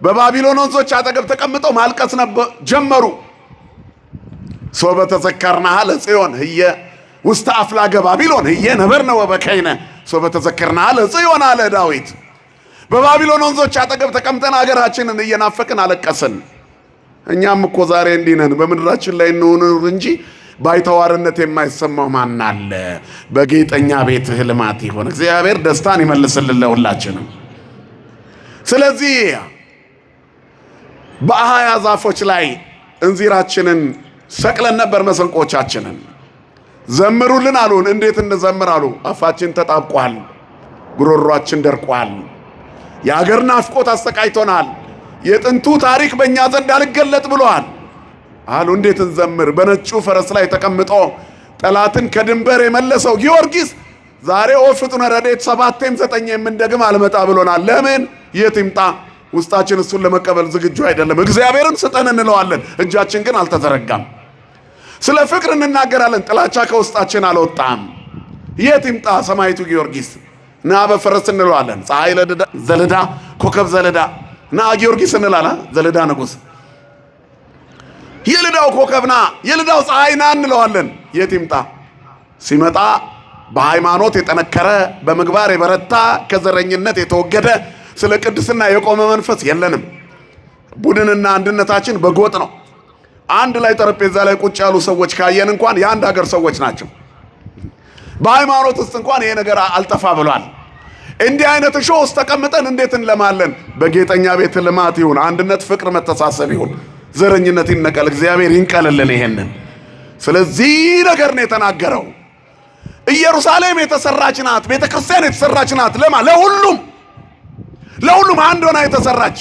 በባቢሎን ወንዞች አጠገብ ተቀምጠው ማልቀስ ጀመሩ። ሶበ ተዘከርናሃ ለጽዮን ህየ ውስተ አፍላገ ባቢሎን ህየ ነበርነ ወበከይነ። ሶበ ተዘከርናሃ ለጽዮን አለ ዳዊት። በባቢሎን ወንዞች አጠገብ ተቀምጠን አገራችንን እየናፈቅን አለቀስን። እኛም እኮ ዛሬ እንዲህ ነን። በምድራችን ላይ እንኑር እንጂ ባይተዋርነት የማይሰማው ማን አለ? በጌጠኛ ቤትህ ልማት ይሆን። እግዚአብሔር ደስታን ይመልስልን ለሁላችንም። ስለዚህ በአሃያ ዛፎች ላይ እንዚራችንን ሰቅለን ነበር መሰንቆቻችንን። ዘምሩልን አሉን። እንዴት እንዘምር አሉ። አፋችን ተጣብቋል፣ ጉሮሯችን ደርቋል። የአገር ናፍቆት አሰቃይቶናል። የጥንቱ ታሪክ በእኛ ዘንድ አልገለጥ ብሏል አሉ። እንዴት እንዘምር? በነጩ ፈረስ ላይ ተቀምጦ ጠላትን ከድንበር የመለሰው ጊዮርጊስ ዛሬ ኦ ፍጡነ ረድኤት 7ም 9 የምንደግም አልመጣ ብሎናል። ለምን? የት ይምጣ? ውስጣችን እሱን ለመቀበል ዝግጁ አይደለም። እግዚአብሔርን ስጠን እንለዋለን፣ እጃችን ግን አልተዘረጋም። ስለ ፍቅር እንናገራለን፣ ጥላቻ ከውስጣችን አልወጣም። የት ይምጣ ሰማዕቱ ጊዮርጊስ? ና በፈረስ እንለዋለን። ፀሐይ ዘልዳ ኮከብ ዘልዳ ና ጊዮርጊስ እንላለን። ዘልዳ ንጉሥ የልዳው ኮከብ ና፣ የልዳው ፀሐይ ና እንለዋለን። የት ይምጣ? ሲመጣ በሃይማኖት የጠነከረ በምግባር የበረታ ከዘረኝነት የተወገደ ስለ ቅድስና የቆመ መንፈስ የለንም። ቡድንና አንድነታችን በጎጥ ነው። አንድ ላይ ጠረጴዛ ላይ ቁጭ ያሉ ሰዎች ካየን እንኳን የአንድ ሀገር ሰዎች ናቸው። በሃይማኖት ውስጥ እንኳን ይሄ ነገር አልጠፋ ብሏል። እንዲህ አይነት እሾህ ውስጥ ተቀምጠን እንዴት እንለማለን? በጌጠኛ ቤት ልማት ይሁን፣ አንድነት፣ ፍቅር፣ መተሳሰብ ይሁን፣ ዘረኝነት ይነቀል፣ እግዚአብሔር ይንቀልልን ይሄንን። ስለዚህ ነገር ነው የተናገረው። ኢየሩሳሌም የተሰራች ናት፣ ቤተ ክርስቲያን የተሰራች ናት። ለማ ለሁሉም ለሁሉም አንድ ሆና የተሰራች።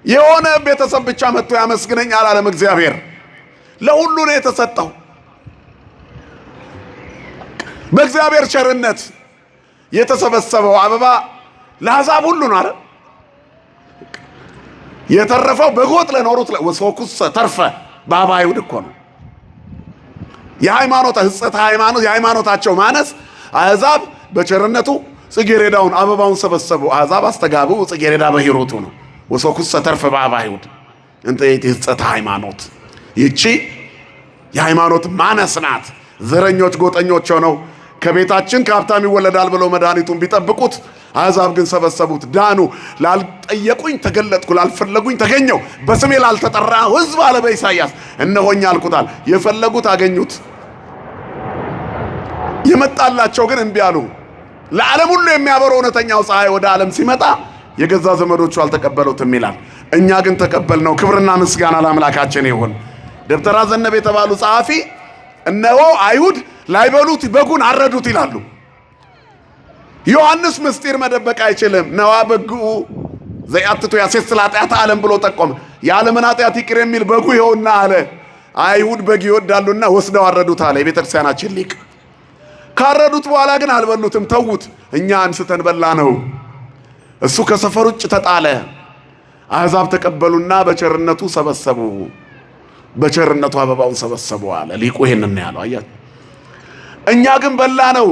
የሆነ ቤተሰብ ብቻ መጥቶ ያመስግነኝ አላለም እግዚአብሔር። ለሁሉ ነው የተሰጠው። በእግዚአብሔር ቸርነት የተሰበሰበው አበባ ለአሕዛብ ሁሉ ነው አይደል? የተረፈው በጎጥ ለኖሩት ወሶኩሰ ተርፈ በአበ አይሁድ እኮ ነው። የሃይማኖት ሕጸተ ሃይማኖት የሃይማኖታቸው ማነስ አሕዛብ በቸርነቱ ጽጌረዳውን አበባውን ሰበሰቡ። አሕዛብ አስተጋቡ ጽጌረዳ በሂሮቱ ነው። ወሶኩሰ ተርፈ በአበ አይሁድ እንተ ሕጸተ ሃይማኖት። ይቺ የሃይማኖት ማነስ ናት። ዘረኞች ጎጠኞች ሆነው ከቤታችን ከሀብታም ይወለዳል ብለው መድኃኒቱን ቢጠብቁት አሕዛብ ግን ሰበሰቡት፣ ዳኑ። ላልጠየቁኝ ተገለጥኩ፣ ላልፈለጉኝ ተገኘው፣ በስሜ ላልተጠራ ሕዝብ አለ በኢሳይያስ እነሆኝ አልኩታል። የፈለጉት አገኙት፣ የመጣላቸው ግን እምቢ አሉ። ለዓለም ሁሉ የሚያበረው እውነተኛው ፀሐይ ወደ ዓለም ሲመጣ የገዛ ዘመዶቹ አልተቀበሉትም ይላል። እኛ ግን ተቀበልነው። ክብርና ምስጋና ለአምላካችን ይሁን። ደብተራ ዘነብ የተባሉ ጸሐፊ እነሆ አይሁድ ላይበሉት በጉን አረዱት ይላሉ። ዮሐንስ ምስጢር መደበቅ አይችልም። ነዋ በግኡ ዘያትቱ ያሴስል ኃጢአተ ዓለም ብሎ ጠቆመ። የዓለምን ኃጢአት ይቅር የሚል በጉ ይኸውና አለ። አይሁድ በግ ይወዳሉና ወስደው አረዱት አለ የቤተክርስቲያናችን ሊቅ። ካረዱት በኋላ ግን አልበሉትም፣ ተዉት። እኛ አንስተን በላ ነው። እሱ ከሰፈር ውጭ ተጣለ። አሕዛብ ተቀበሉና በቸርነቱ ሰበሰቡ። በቸርነቱ አበባውን ሰበሰቡ አለ ሊቁ። ይሄንን ነው ያለው። አያችሁ፣ እኛ ግን በላ ነው።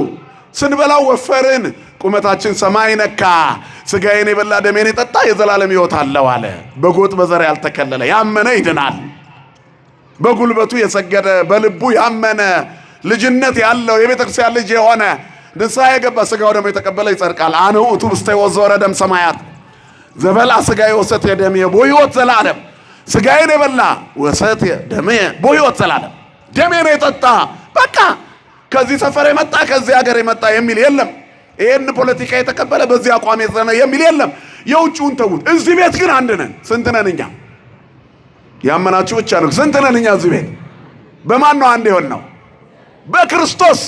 ስንበላው ወፈርን፣ ቁመታችን ሰማይ ነካ። ስጋዬን የበላ ደሜን የጠጣ የዘላለም ሕይወት አለው አለ። በጎጥ በዘር ያልተከለለ ያመነ ይድናል። በጉልበቱ የሰገደ በልቡ ያመነ ልጅነት ያለው የቤተ ክርስቲያን ልጅ የሆነ ንስሐ የገባ ስጋው ደግሞ የተቀበለ ይጸድቃል። አነ ውእቱ ውስተ ሕይወት ዘወረደ እምሰማያት ዘበልዐ ሥጋዬ ወሰትየ ደሜ ቦሕይወት ዘላለም። ስጋዬን የበላ ወሰትየ ደሜ ቦሕይወት ዘላለም፣ ደሜን የጠጣ በቃ ከዚህ ሰፈር የመጣ ከዚህ ሀገር የመጣ የሚል የለም። ይሄን ፖለቲካ የተቀበለ በዚህ አቋም የጸና የሚል የለም። የውጭውን ተዉት። እዚህ ቤት ግን አንድ ነን። ስንት ነን እኛ? ያመናችሁ ብቻ ነው። ስንት ነን እኛ እዚህ ቤት? በማን ነው አንድ የሆንነው? በክርስቶስ።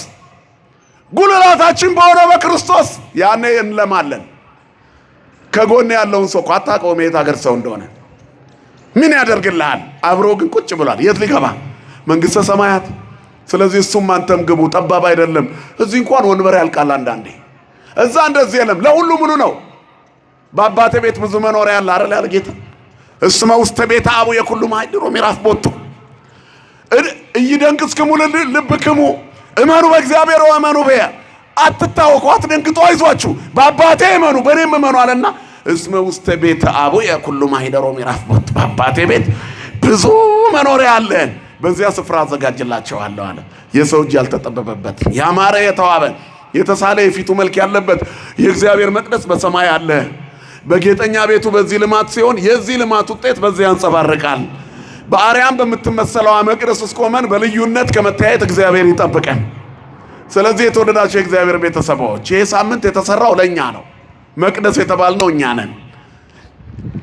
ጉልላታችን በሆነ በክርስቶስ ያኔ እንለማለን። ከጎን ያለውን ሰው እኮ አታውቀውም የት ሀገር ሰው እንደሆነ። ምን ያደርግልሃል? አብሮ ግን ቁጭ ብሏል። የት ሊገባ? መንግሥተ ሰማያት። ስለዚህ እሱም አንተም ግቡ። ጠባብ አይደለም። እዚህ እንኳን ወንበር ያልቃል አንዳንዴ። እዛ እንደዚህ የለም። ለሁሉ ሙሉ ነው። በአባቴ ቤት ብዙ መኖሪያ ያለ አይደል ያለ ጌታ። እስመ ውስተ ቤተ አቡየ ኩሉ ማኅድሮ ምዕራፍ ቦቱ ኢይደንቅጽክሙ ልብክሙ እመኑ በእግዚአብሔር ወእመኑ በየ። አትታወኩ፣ አትደንግጡ፣ አይዟችሁ በአባቴ እመኑ በእኔም እመኑ አለና እስመ ውስተ ቤተ አቡየ ኩሉ ማኅደሮ ምዕራፍ ቦቱ፣ በአባቴ ቤት ብዙ መኖሪያ አለ፣ በዚያ ስፍራ አዘጋጅላቸዋለሁ አለ። የሰው እጅ ያልተጠበበበት ያማረ የተዋበ የተሳለ የፊቱ መልክ ያለበት የእግዚአብሔር መቅደስ በሰማይ አለ። በጌጠኛ ቤቱ በዚህ ልማት ሲሆን የዚህ ልማት ውጤት በዚህ ያንጸባርቃል። በአርያም በምትመሰለዋ መቅደስ ውስጥ ቆመን በልዩነት ከመተያየት እግዚአብሔር ይጠብቀን። ስለዚህ የተወደዳቸው የእግዚአብሔር ቤተሰቦች ይህ ሳምንት የተሰራው ለእኛ ነው። መቅደስ የተባልነው እኛ ነን።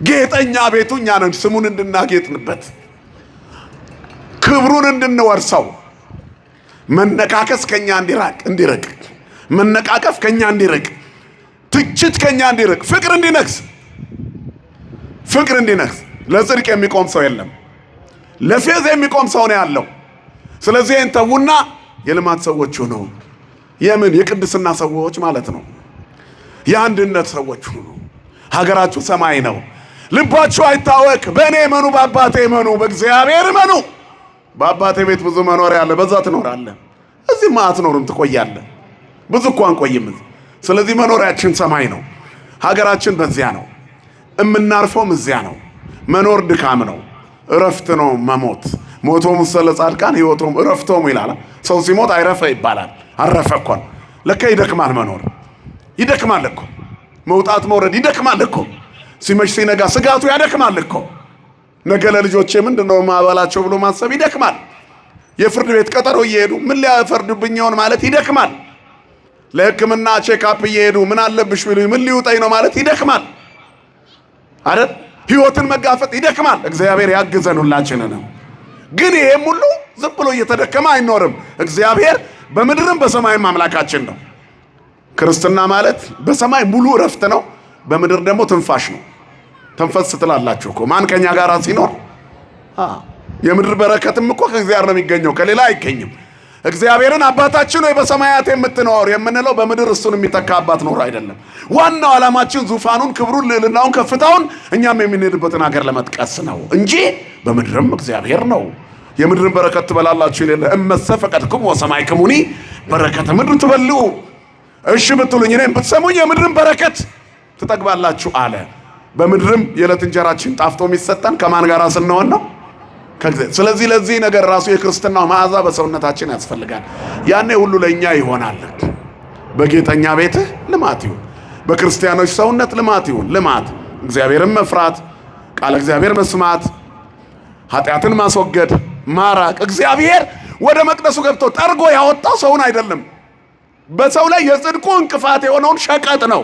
ጌጠኛ ቤቱ እኛ ነን። ስሙን እንድናጌጥንበት፣ ክብሩን እንድንወርሰው፣ መነካከስ ከኛ እንዲርቅ፣ መነቃቀፍ ከኛ እንዲርቅ፣ ትችት ከኛ እንዲርቅ፣ ፍቅር እንዲነግስ፣ ፍቅር እንዲነግስ። ለጽድቅ የሚቆም ሰው የለም፣ ለፌዝ የሚቆም ሰው ነው ያለው። ስለዚህ ይህን ተዉና የልማት ሰዎች ሁኑ። የምን የቅድስና ሰዎች ማለት ነው። የአንድነት ሰዎች ሁኑ። ሀገራችሁ ሰማይ ነው። ልባችሁ አይታወክ። በእኔ እመኑ፣ በአባቴ እመኑ፣ በእግዚአብሔር እመኑ። በአባቴ ቤት ብዙ መኖሪያ አለ፣ በዛ ትኖራለህ። እዚህማ አትኖርም፣ ትቆያለህ። ብዙ እኮ አንቆይም። ስለዚህ መኖሪያችን ሰማይ ነው። ሀገራችን በዚያ ነው። እምናርፈውም እዚያ ነው። መኖር ድካም ነው፣ እረፍት ነው መሞት። ሞቶሙ ስለ ጻድቃን ሕይወቶሙ እረፍቶሙ ይላል። ሰው ሲሞት አይረፈ ይባላል። አረፈ እኮ ነው። ለካ ይደክማል፣ መኖር ይደክማል እኮ፣ መውጣት መውረድ ይደክማል እኮ፣ ሲመሽ ሲነጋ ስጋቱ ያደክማል እኮ። ነገ ለልጆቼ ምንድን ነው ማበላቸው ብሎ ማሰብ ይደክማል። የፍርድ ቤት ቀጠሮ እየሄዱ ምን ሊያፈርዱብኝ ይሆን ማለት ይደክማል። ለሕክምና checkup እየሄዱ ምን አለብሽ ቢሉኝ ምን ሊውጠኝ ነው ማለት ይደክማል። አይደል? ህይወትን መጋፈጥ ይደክማል። እግዚአብሔር ያግዘን ሁላችንንም። ግን ይሄም ሁሉ ዝም ብሎ እየተደከመ አይኖርም። እግዚአብሔር በምድርም በሰማይም አምላካችን ነው። ክርስትና ማለት በሰማይ ሙሉ እረፍት ነው፣ በምድር ደግሞ ትንፋሽ ነው። ተንፈስ ትላላችሁ እኮ ማን ከኛ ጋር ሲኖር። የምድር በረከትም እኮ ከእግዚአብሔር ነው የሚገኘው፣ ከሌላ አይገኝም። እግዚአብሔርን አባታችን ወይ በሰማያት የምትኖር የምንለው በምድር እሱን የሚተካ አባት ኖሮ አይደለም። ዋናው ዓላማችን ዙፋኑን፣ ክብሩን፣ ልዕልናውን፣ ከፍታውን እኛም የምንሄድበትን ሀገር ለመጥቀስ ነው እንጂ በምድርም እግዚአብሔር ነው። የምድርን በረከት ትበላላችሁ የሌለ እመሰ ፈቀድክሙ ወሰማዕክሙኒ በረከተ ምድር ትበልዑ። እሺ ብትሉኝ እኔም ብትሰሙኝ የምድርን በረከት ትጠግባላችሁ አለ። በምድርም የዕለት እንጀራችን ጣፍጦ የሚሰጠን ከማን ጋር ስንሆን ነው? ስለዚህ ለዚህ ነገር ራሱ የክርስትናው መዓዛ በሰውነታችን ያስፈልጋል። ያኔ ሁሉ ለእኛ ይሆናል። በጌጠኛ ቤትህ ልማት ይሁን፣ በክርስቲያኖች ሰውነት ልማት ይሁን። ልማት እግዚአብሔርን መፍራት፣ ቃለ እግዚአብሔር መስማት፣ ኃጢአትን ማስወገድ፣ ማራቅ። እግዚአብሔር ወደ መቅደሱ ገብቶ ጠርጎ ያወጣው ሰውን አይደለም፣ በሰው ላይ የጽድቁ እንቅፋት የሆነውን ሸቀጥ ነው።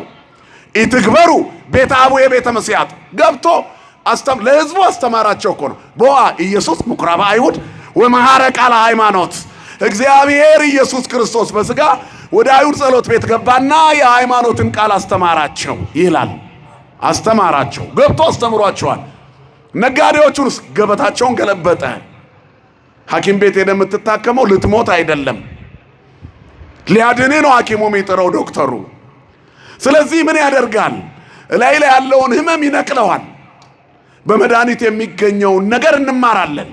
ኢትግበሩ ቤተ አቡየ ቤተ መስያት ገብቶ ለህዝቡ አስተማራቸው እኮ ነው። ቦአ ኢየሱስ ምኩራበ አይሁድ ወመሐረ ቃለ ሃይማኖት። እግዚአብሔር ኢየሱስ ክርስቶስ በስጋ ወደ አይሁድ ጸሎት ቤት ገባና የሃይማኖትን ቃል አስተማራቸው ይላል። አስተማራቸው፣ ገብቶ አስተምሯቸዋል። ነጋዴዎቹንስ ገበታቸውን ገለበጠ። ሐኪም ቤት ሄደ የምትታከመው ልትሞት አይደለም፣ ሊያድንህ ነው ሐኪሙ የሚጥረው ዶክተሩ። ስለዚህ ምን ያደርጋል? እላይ ላይ ያለውን ህመም ይነቅለዋል። በመድኃኒት የሚገኘውን ነገር እንማራለን።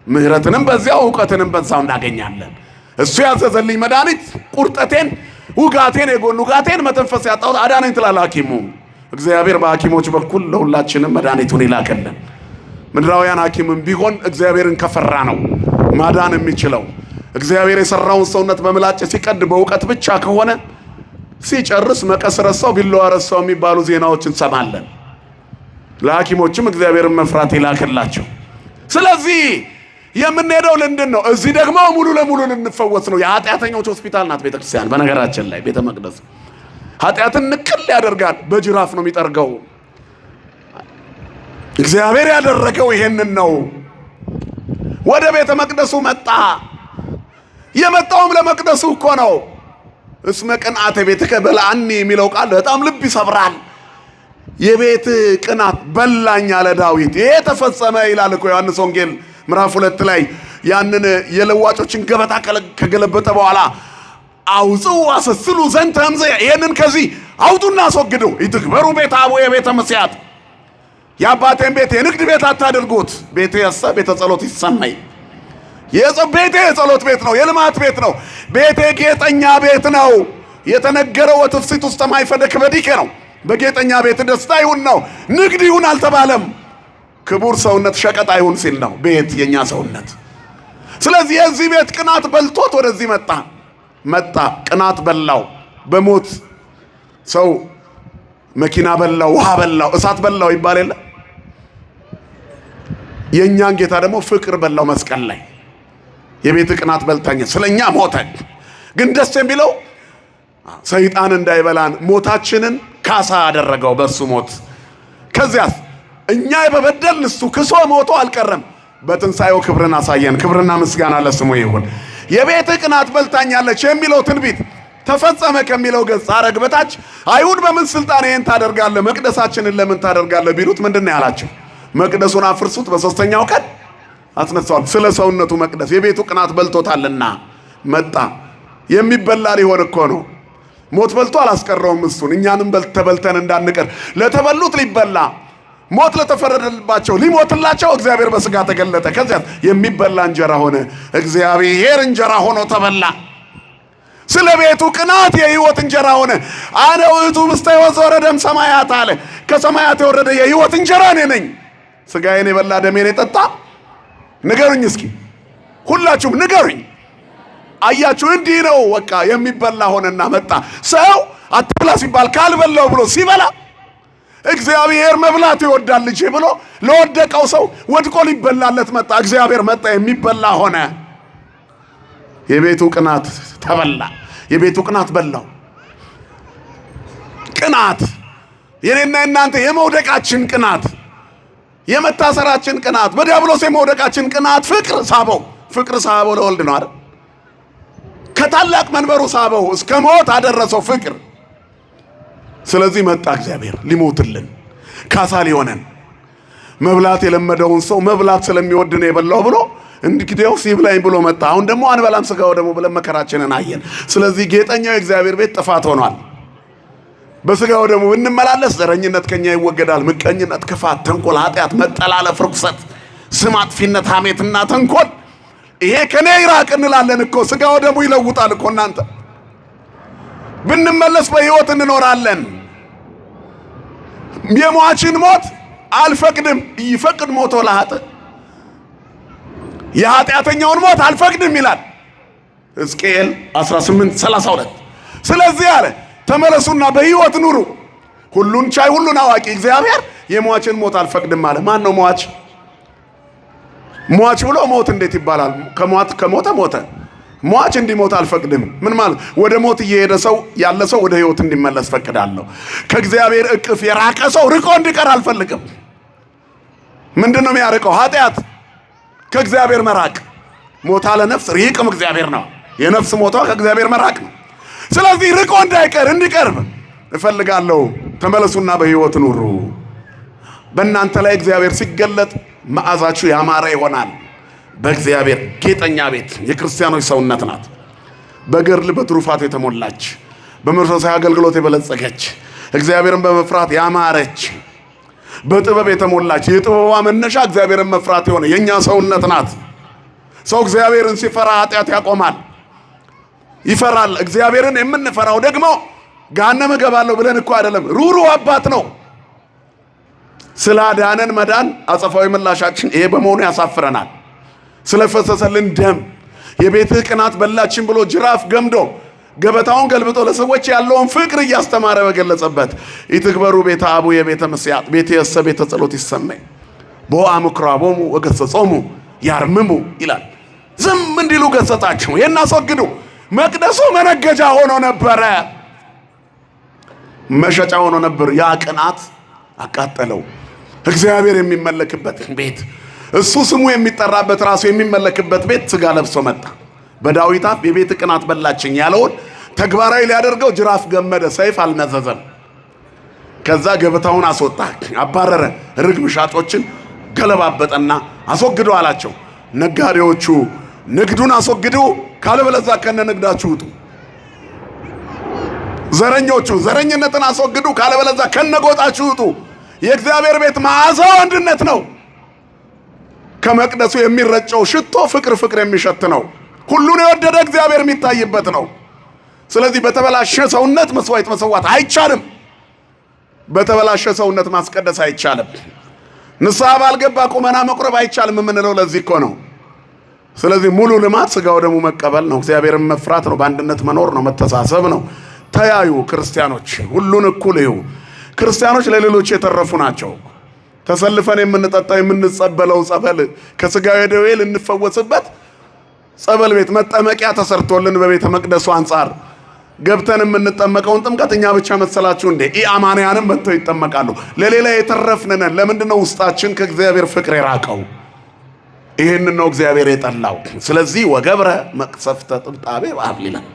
ምህረትንም በዚያው እውቀትንም በዛው እናገኛለን። እሱ ያዘዘልኝ መድኃኒት ቁርጠቴን፣ ውጋቴን፣ የጎን ውጋቴን መተንፈስ ያጣሁት አዳነኝ ትላል ሐኪሙ። እግዚአብሔር በሐኪሞች በኩል ለሁላችንም መድኃኒቱን ይላክልን። ምድራውያን ሐኪምም ቢሆን እግዚአብሔርን ከፈራ ነው ማዳን የሚችለው። እግዚአብሔር የሰራውን ሰውነት በምላጭ ሲቀድ በእውቀት ብቻ ከሆነ ሲጨርስ መቀስ ረሳው ቢላዋ ረሳው የሚባሉ ዜናዎች እንሰማለን። ለሐኪሞችም እግዚአብሔርን መፍራት ይላክላቸው። ስለዚህ የምንሄደው ልንድን ነው። እዚህ ደግሞ ሙሉ ለሙሉ ልንፈወስ ነው። የኃጢአተኞች ሆስፒታል ናት ቤተክርስቲያን። በነገራችን ላይ ቤተ መቅደስ ኃጢአትን ንቅል ያደርጋል፣ በጅራፍ ነው የሚጠርገው። እግዚአብሔር ያደረገው ይሄንን ነው። ወደ ቤተ መቅደሱ መጣ። የመጣውም ለመቅደሱ እኮ ነው። እስመ ቅንዓተ ቤትከ በልዐኒ የሚለው ቃል በጣም ልብ ይሰብራል። የቤት ቅናት በላኝ አለ ዳዊት። ይሄ ተፈጸመ ይላል እኮ ዮሐንስ ወንጌል ምዕራፍ 2 ላይ ያንን የለዋጮችን ገበታ ከገለበጠ በኋላ አውፅኡ አሰስሉ ዘንተ እምዘ፣ ይሄንን ከዚህ አውጡና አስወግዱ። ኢትግበሩ ቤተ አቡየ ቤተ መስያት፣ የአባቴን ቤት የንግድ ቤት አታድርጉት። ቤቴ ያሰ ቤተ ጸሎት ይሰመይ። ቤቴ የጸሎት ቤት ነው፣ የልማት ቤት ነው። ቤቴ ጌጠኛ ቤት ነው። የተነገረው ወትፍሲት ውስተ ማይፈደ ክበዲከ ነው። በጌጠኛ ቤት ደስታ ይሁን ነው፣ ንግድ ይሁን አልተባለም። ክቡር ሰውነት ሸቀጥ አይሁን ሲል ነው ቤት የኛ ሰውነት። ስለዚህ የዚህ ቤት ቅናት በልቶት ወደዚህ መጣ መጣ ቅናት በላው። በሞት ሰው መኪና በላው፣ ውሃ በላው፣ እሳት በላው ይባል የለ። የእኛን ጌታ ደግሞ ፍቅር በላው መስቀል ላይ። የቤት ቅናት በልታኝ ስለኛ ሞተ። ግን ደስ የሚለው ሰይጣን እንዳይበላን ሞታችንን ካሳ አደረገው በሱ ሞት። ከዚያስ እኛ የበበደልን እሱ ክሶ ሞቶ አልቀረም። በትንሣኤው ክብርን አሳየን። ክብርና ምስጋና ለስሙ ይሁን። የቤትህ ቅናት በልታኛለች የሚለው ትንቢት ተፈጸመ ከሚለው ገጽ ሐረግ በታች አይሁድ በምን ስልጣን ይህን ታደርጋለህ? መቅደሳችንን ለምን ታደርጋለህ? ቢሉት ምንድን ነው ያላቸው? መቅደሱን አፍርሱት፣ በሶስተኛው ቀን አስነሳዋል። ስለ ሰውነቱ መቅደስ የቤቱ ቅናት በልቶታልና መጣ። የሚበላ ሊሆን እኮ ነው። ሞት በልቶ አላስቀረውም እሱን። እኛንም ተበልተን እንዳንቀር ለተበሉት ሊበላ ሞት ለተፈረደባቸው ሊሞትላቸው እግዚአብሔር በስጋ ተገለጠ። ከዚያ የሚበላ እንጀራ ሆነ። እግዚአብሔር እንጀራ ሆኖ ተበላ። ስለ ቤቱ ቅናት የሕይወት እንጀራ ሆነ። አነ ውእቱ ኅብስተ ሕይወት ዘወረደ እምሰማያት አለ። ከሰማያት የወረደ የሕይወት እንጀራ እኔ ነኝ። ስጋዬን የበላ ደሜን የጠጣ ንገሩኝ እስኪ ሁላችሁም ንገሩኝ። አያችሁ፣ እንዲህ ነው በቃ የሚበላ ሆነና መጣ። ሰው አትብላ ሲባል ካልበላው ብሎ ሲበላ እግዚአብሔር መብላት ይወዳል ልጄ ብሎ ለወደቀው ሰው ወድቆ ሊበላለት መጣ። እግዚአብሔር መጣ፣ የሚበላ ሆነ። የቤቱ ቅናት ተበላ። የቤቱ ቅናት በላው። ቅናት የኔና የናንተ የመውደቃችን ቅናት፣ የመታሰራችን ቅናት፣ በዲያብሎስ የመውደቃችን ቅናት ፍቅር ሳበው። ፍቅር ሳበው ለወልድ ነው አይደል? ከታላቅ መንበሩ ሳበው፣ እስከ ሞት አደረሰው ፍቅር። ስለዚህ መጣ እግዚአብሔር ሊሞትልን ካሳ ሊሆነን። መብላት የለመደውን ሰው መብላት ስለሚወድ ነው የበላው ብሎ እንግዲያውስ ይብላኝ ብሎ መጣ። አሁን ደግሞ አንበላም ስጋው ደግሞ ብለን መከራችንን አየን። ስለዚህ ጌጠኛው የእግዚአብሔር ቤት ጥፋት ሆኗል። በስጋው ደግሞ ብንመላለስ ዘረኝነት ከኛ ይወገዳል። ምቀኝነት፣ ክፋት፣ ተንኮል፣ ኃጢአት፣ መጠላለፍ፣ ርኩሰት፣ ስም አጥፊነት፣ ሐሜትና ተንኮል ይሄ ከኔ ይራቅ እንላለን እኮ። ስጋው ደግሞ ይለውጣል እኮ እናንተ። ብንመለስ በሕይወት እንኖራለን። የሟችን ሞት አልፈቅድም። ይፈቅድ ሞቶ ለኃጥእ የኃጢአተኛውን ሞት አልፈቅድም ይላል ሕዝቅኤል 18:32። ስለዚህ አለ ተመለሱና በሕይወት ኑሩ። ሁሉን ቻይ ሁሉን አዋቂ እግዚአብሔር የሟችን ሞት አልፈቅድም አለ። ማን ነው ሟች? ሟች ብሎ ሞት እንዴት ይባላል? ከሟት ከሞተ ሞተ። ሟች እንዲሞት አልፈቅድም። ምን ማለት? ወደ ሞት እየሄደ ሰው ያለ ሰው ወደ ሕይወት እንዲመለስ ፈቅዳለሁ። ከእግዚአብሔር እቅፍ የራቀ ሰው ርቆ እንዲቀር አልፈልግም። ምንድን ነው የሚያርቀው? ኃጢአት፣ ከእግዚአብሔር መራቅ። ሞታ ለነፍስ ሪቅም እግዚአብሔር ነው። የነፍስ ሞቷ ከእግዚአብሔር መራቅ ነው። ስለዚህ ርቆ እንዳይቀር እንዲቀርብ እፈልጋለሁ። ተመለሱና በሕይወት ኑሩ። በእናንተ ላይ እግዚአብሔር ሲገለጥ መዓዛችሁ ያማረ ይሆናል። በእግዚአብሔር ጌጠኛ ቤት የክርስቲያኖች ሰውነት ናት። በገድል በትሩፋት የተሞላች በመንፈሳዊ አገልግሎት የበለጸገች እግዚአብሔርን በመፍራት ያማረች በጥበብ የተሞላች የጥበቧ መነሻ እግዚአብሔርን መፍራት የሆነ የእኛ ሰውነት ናት። ሰው እግዚአብሔርን ሲፈራ ኃጢአት ያቆማል፣ ይፈራል። እግዚአብሔርን የምንፈራው ደግሞ ገሃነም እገባለሁ ብለን እኮ አይደለም። ሩሩ አባት ነው። ስላዳነን መዳን አጸፋዊ ምላሻችን ይሄ በመሆኑ ያሳፍረናል። ስለፈሰሰልን ደም የቤትህ ቅናት በላችን ብሎ ጅራፍ ገምዶ ገበታውን ገልብጦ ለሰዎች ያለውን ፍቅር እያስተማረ በገለጸበት ኢትግበሩ ቤተ አቡ የቤተ መስያጥ ቤተ የሰ ቤተ ጸሎት ይሰመይ ቦአ ምኵራቦሙ ወገሠጾሙ ያርምሙ ይላል። ዝም እንዲሉ ገሰጻቸው። ይህን አስወግዱ። መቅደሱ መነገጃ ሆኖ ነበረ፣ መሸጫ ሆኖ ነበር። ያ ቅናት አቃጠለው። እግዚአብሔር የሚመለክበት ቤት እሱ ስሙ የሚጠራበት ራሱ የሚመለክበት ቤት ስጋ ለብሶ መጣ። በዳዊት አፍ የቤት ቅናት በላችኝ ያለውን ተግባራዊ ሊያደርገው ጅራፍ ገመደ፣ ሰይፍ አልመዘዘም። ከዛ ገበታውን አስወጣ፣ አባረረ። ርግብ ሻጮችን ገለባበጠና አስወግዱ አላቸው። ነጋዴዎቹ ንግዱን አስወግዱ፣ ካለበለዚያ ከነ ንግዳችሁ ውጡ። ዘረኞቹ ዘረኝነትን አስወግዱ፣ ካለበለዚያ ከነጎጣችሁ ውጡ። የእግዚአብሔር ቤት መዓዛው አንድነት ነው። ከመቅደሱ የሚረጨው ሽቶ ፍቅር ፍቅር የሚሸት ነው። ሁሉን የወደደ እግዚአብሔር የሚታይበት ነው። ስለዚህ በተበላሸ ሰውነት መስዋዕት መሰዋት አይቻልም። በተበላሸ ሰውነት ማስቀደስ አይቻልም። ንስሐ ባልገባ ቁመና መቁረብ አይቻልም የምንለው ለዚህ እኮ ነው። ስለዚህ ሙሉ ልማት ስጋው ደግሞ መቀበል ነው። እግዚአብሔርን መፍራት ነው። በአንድነት መኖር ነው። መተሳሰብ ነው። ተያዩ ክርስቲያኖች፣ ሁሉን እኩል እዩ። ክርስቲያኖች ለሌሎች የተረፉ ናቸው። ተሰልፈን የምንጠጣው የምንጸበለው ጸበል ከስጋዊ ደዌ ልንፈወስበት ጸበል ቤት መጠመቂያ ተሰርቶልን በቤተ መቅደሱ አንጻር ገብተን የምንጠመቀውን ጥምቀት እኛ ብቻ መሰላችሁ እንዴ? ኢአማንያንም መጥተው ይጠመቃሉ። ለሌላ የተረፍን ነን። ለምንድን ነው ውስጣችን ከእግዚአብሔር ፍቅር የራቀው? ይህንን ነው እግዚአብሔር የጠላው። ስለዚህ ወገብረ መቅሰፍተ ጥብጣቤ በአብ ይላል።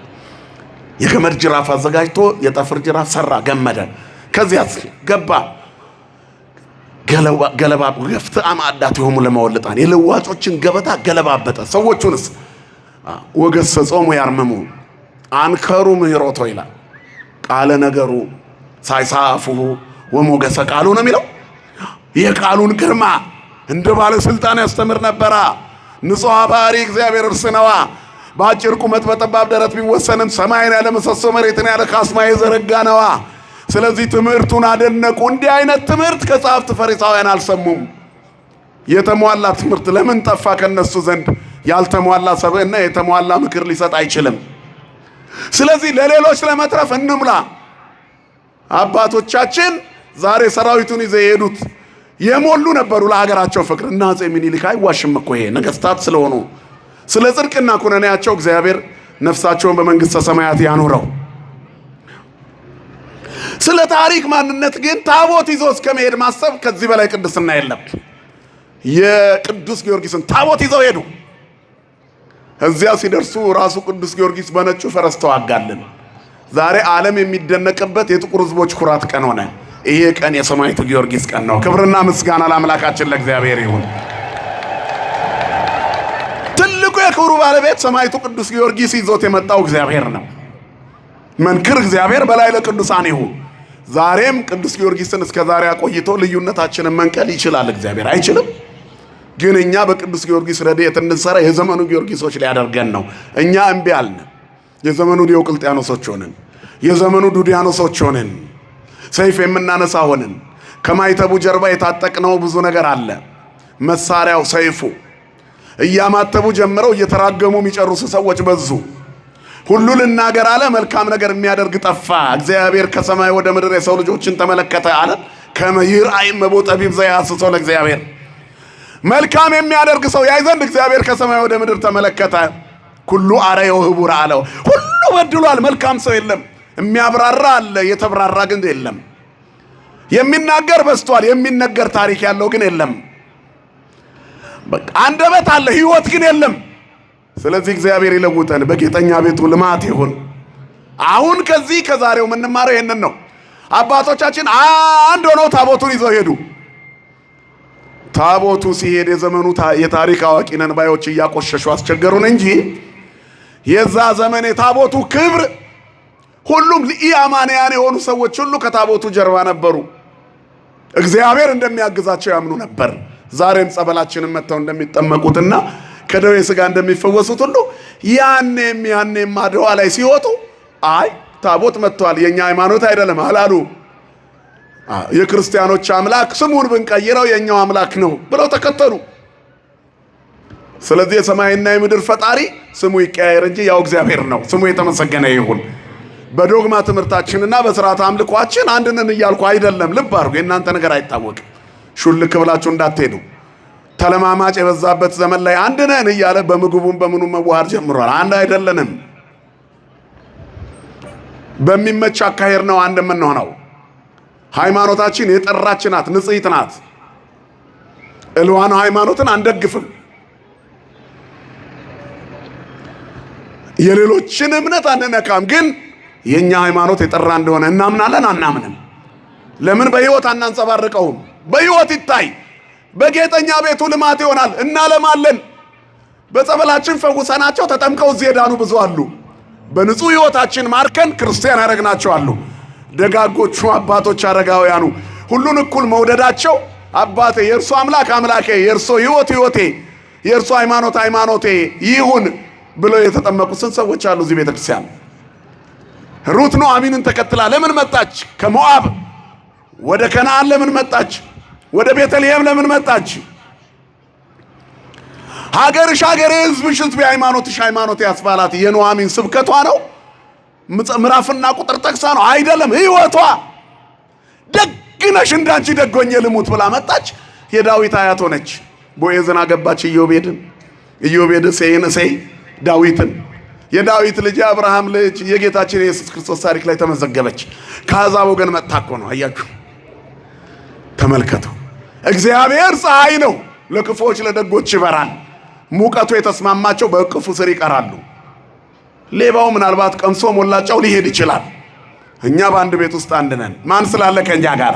የገመድ ጅራፍ አዘጋጅቶ የጠፍር ጅራፍ ሰራ፣ ገመደ። ከዚያስ ገባ ገለባ ገፍትአ ማዕዳቲሆሙ ለመወልጣን የለዋጮችን ገበታ ገለባበጠ። ሰዎቹንስ ወገሰጾሙ ያርምሙ አንከሩ ምህሮቶ ይላል። ቃለ ነገሩ ሳይሳፉሁ ወሞገሰ ቃሉ ነው የሚለው። የቃሉን ግርማ እንደ ባለስልጣን ያስተምር ነበራ። ንጹሐ ባህሪ እግዚአብሔር እርስ ነዋ። በአጭር ቁመት በጠባብ ደረት ቢወሰንም ሰማይን ያለ ምሰሶ መሬትን ያለ ካስማ የዘረጋ ነዋ። ስለዚህ ትምህርቱን አደነቁ። እንዲህ አይነት ትምህርት ከጸሐፍት ፈሪሳውያን አልሰሙም። የተሟላ ትምህርት ለምን ጠፋ ከነሱ ዘንድ? ያልተሟላ ሰብዕና የተሟላ ምክር ሊሰጥ አይችልም። ስለዚህ ለሌሎች ለመትረፍ እንሙላ። አባቶቻችን ዛሬ ሰራዊቱን ይዘው የሄዱት የሞሉ ነበሩ ለሀገራቸው ፍቅር። እና አፄ ምኒልክ አይዋሽም እኮ ይሄ ነገስታት ስለሆኑ ስለ ጽድቅና ኩነኔያቸው እግዚአብሔር ነፍሳቸውን በመንግሥተ ሰማያት ያኑረው። ስለ ታሪክ ማንነት ግን ታቦት ይዞ እስከ መሄድ ማሰብ ከዚህ በላይ ቅድስና የለም። የቅዱስ ጊዮርጊስን ታቦት ይዘው ሄዱ። እዚያ ሲደርሱ ራሱ ቅዱስ ጊዮርጊስ በነጩ ፈረስ ተዋጋልን። ዛሬ ዓለም የሚደነቅበት የጥቁር ሕዝቦች ኩራት ቀን ሆነ። ይሄ ቀን የሰማዕቱ ጊዮርጊስ ቀን ነው። ክብርና ምስጋና ለአምላካችን ለእግዚአብሔር ይሁን። ትልቁ የክብሩ ባለቤት ሰማዕቱ ቅዱስ ጊዮርጊስ ይዞት የመጣው እግዚአብሔር ነው። መንክር እግዚአብሔር በላይ ለቅዱሳን ይሁን። ዛሬም ቅዱስ ጊዮርጊስን እስከ ዛሬ አቆይቶ ልዩነታችንን መንቀል ይችላል እግዚአብሔር። አይችልም? ግን እኛ በቅዱስ ጊዮርጊስ ረድኤት እንድንሰራ የዘመኑ ጊዮርጊሶች ሊያደርገን ነው። እኛ እምቢ አልን። የዘመኑ ዲዮቅልጥያኖሶች ሆንን። የዘመኑ ዱዲያኖሶች ሆንን። ሰይፍ የምናነሳ ሆንን። ከማይተቡ ጀርባ የታጠቅነው ብዙ ነገር አለ። መሳሪያው ሰይፉ። እያማተቡ ጀምረው እየተራገሙ የሚጨርሱ ሰዎች በዙ። ሁሉ ልናገር አለ፣ መልካም ነገር የሚያደርግ ጠፋ። እግዚአብሔር ከሰማይ ወደ ምድር የሰው ልጆችን ተመለከተ አለ። ከመ ይርአይ እመቦ ጠቢብ ዘያስሶ ለእግዚአብሔር። መልካም የሚያደርግ ሰው ያይ ዘንድ እግዚአብሔር ከሰማይ ወደ ምድር ተመለከተ። ኩሉ አረዮ ህቡር አለው። ሁሉ በድሏል፣ መልካም ሰው የለም። የሚያብራራ አለ፣ የተብራራ ግን የለም። የሚናገር በዝቷል፣ የሚነገር ታሪክ ያለው ግን የለም። በቃ አንደበት አለ፣ ህይወት ግን የለም። ስለዚህ እግዚአብሔር ይለውጠን፣ በጌጠኛ ቤቱ ልማት ይሁን። አሁን ከዚህ ከዛሬው የምንማረው ይሄንን ነው። አባቶቻችን አንድ ሆነው ታቦቱን ይዘው ሄዱ። ታቦቱ ሲሄድ የዘመኑ የታሪክ አዋቂ ነን ባዮች እያቆሸሹ አስቸገሩን እንጂ የዛ ዘመን የታቦቱ ክብር ሁሉም ኢአማንያን የሆኑ ሰዎች ሁሉ ከታቦቱ ጀርባ ነበሩ። እግዚአብሔር እንደሚያግዛቸው ያምኑ ነበር። ዛሬም ጸበላችንን መጥተው እንደሚጠመቁትና ከደዌ ሥጋ እንደሚፈወሱት ሁሉ ያኔም ያኔም አድዋ ላይ ሲወጡ አይ ታቦት መጥቷል የኛ ሃይማኖት አይደለም አላሉ። የክርስቲያኖች አምላክ ስሙን ብንቀይረው የኛው አምላክ ነው ብለው ተከተሉ። ስለዚህ የሰማይና የምድር ፈጣሪ ስሙ ይቀያየር እንጂ ያው እግዚአብሔር ነው። ስሙ የተመሰገነ ይሁን። በዶግማ ትምህርታችንና በስርዓት አምልኳችን አንድ ነን እያልኩ አይደለም። ልብ አድርጉ። የእናንተ ነገር አይታወቅም። ሹልክ ብላችሁ እንዳትሄዱ። ተለማማጭ የበዛበት ዘመን ላይ አንድ ነን እያለ በምግቡም በምኑ መዋሃድ ጀምሯል። አንድ አይደለንም። በሚመች አካሄድ ነው አንድ የምንሆነው። ሃይማኖታችን የጠራች ናት፣ ንጽሕት ናት። እልዋን ሃይማኖትን አንደግፍም። የሌሎችን እምነት አንነካም። ግን የኛ ሃይማኖት የጠራ እንደሆነ እናምናለን። አናምንም? ለምን በሕይወት አናንጸባርቀውም? በሕይወት ይታይ። በጌጠኛ ቤቱ ልማት ይሆናል፣ እናለማለን። በጸበላችን ፈውሰናቸው ተጠምቀው እዚህ የዳኑ ብዙ አሉ። በንጹህ ሕይወታችን ማርከን ክርስቲያን ያደረግናቸው አሉ። ደጋጎቹ አባቶች አረጋውያኑ ሁሉን እኩል መውደዳቸው አባቴ የእርሶ አምላክ አምላኬ፣ የእርሶ ሕይወት ሕይወቴ፣ የእርሶ ሃይማኖት ሃይማኖቴ ይሁን ብለው የተጠመቁ ስንት ሰዎች አሉ እዚህ ቤተክርስቲያን። ሩት ኑኃሚንን ተከትላ ለምን መጣች? ከሞዓብ ወደ ከነዓን ለምን መጣች? ወደ ቤተልሔም ለምን መጣች? ሀገርሽ ሀገሬ፣ ሕዝብሽ ሕዝቤ፣ ሃይማኖትሽ ሃይማኖቴ ያስባላት የኑኃሚን ስብከቷ ነው? ምዕራፍና ቁጥር ጠቅሳ ነው? አይደለም። ሕይወቷ ደግነሽ እንዳንቺ ደጎኜ ልሙት ብላ መጣች። የዳዊት አያት ሆነች። ቦዔዝን አገባች ኢዮቤድን። ኢዮቤድ እሴይን፣ እሴይ ዳዊትን። የዳዊት ልጅ የአብርሃም ልጅ የጌታችን የኢየሱስ ክርስቶስ ታሪክ ላይ ተመዘገበች። ከአሕዛብ ወገን መጥታ እኮ ነው። አያችሁ፣ ተመልከቱ። እግዚአብሔር ፀሐይ ነው፣ ለክፉዎች ለደጎች ይበራል። ሙቀቱ የተስማማቸው በእቅፉ ስር ይቀራሉ። ሌባው ምናልባት ቀምሶ ሞላጫው ሊሄድ ይችላል። እኛ በአንድ ቤት ውስጥ አንድ ነን። ማን ስላለ ከእኛ ጋር?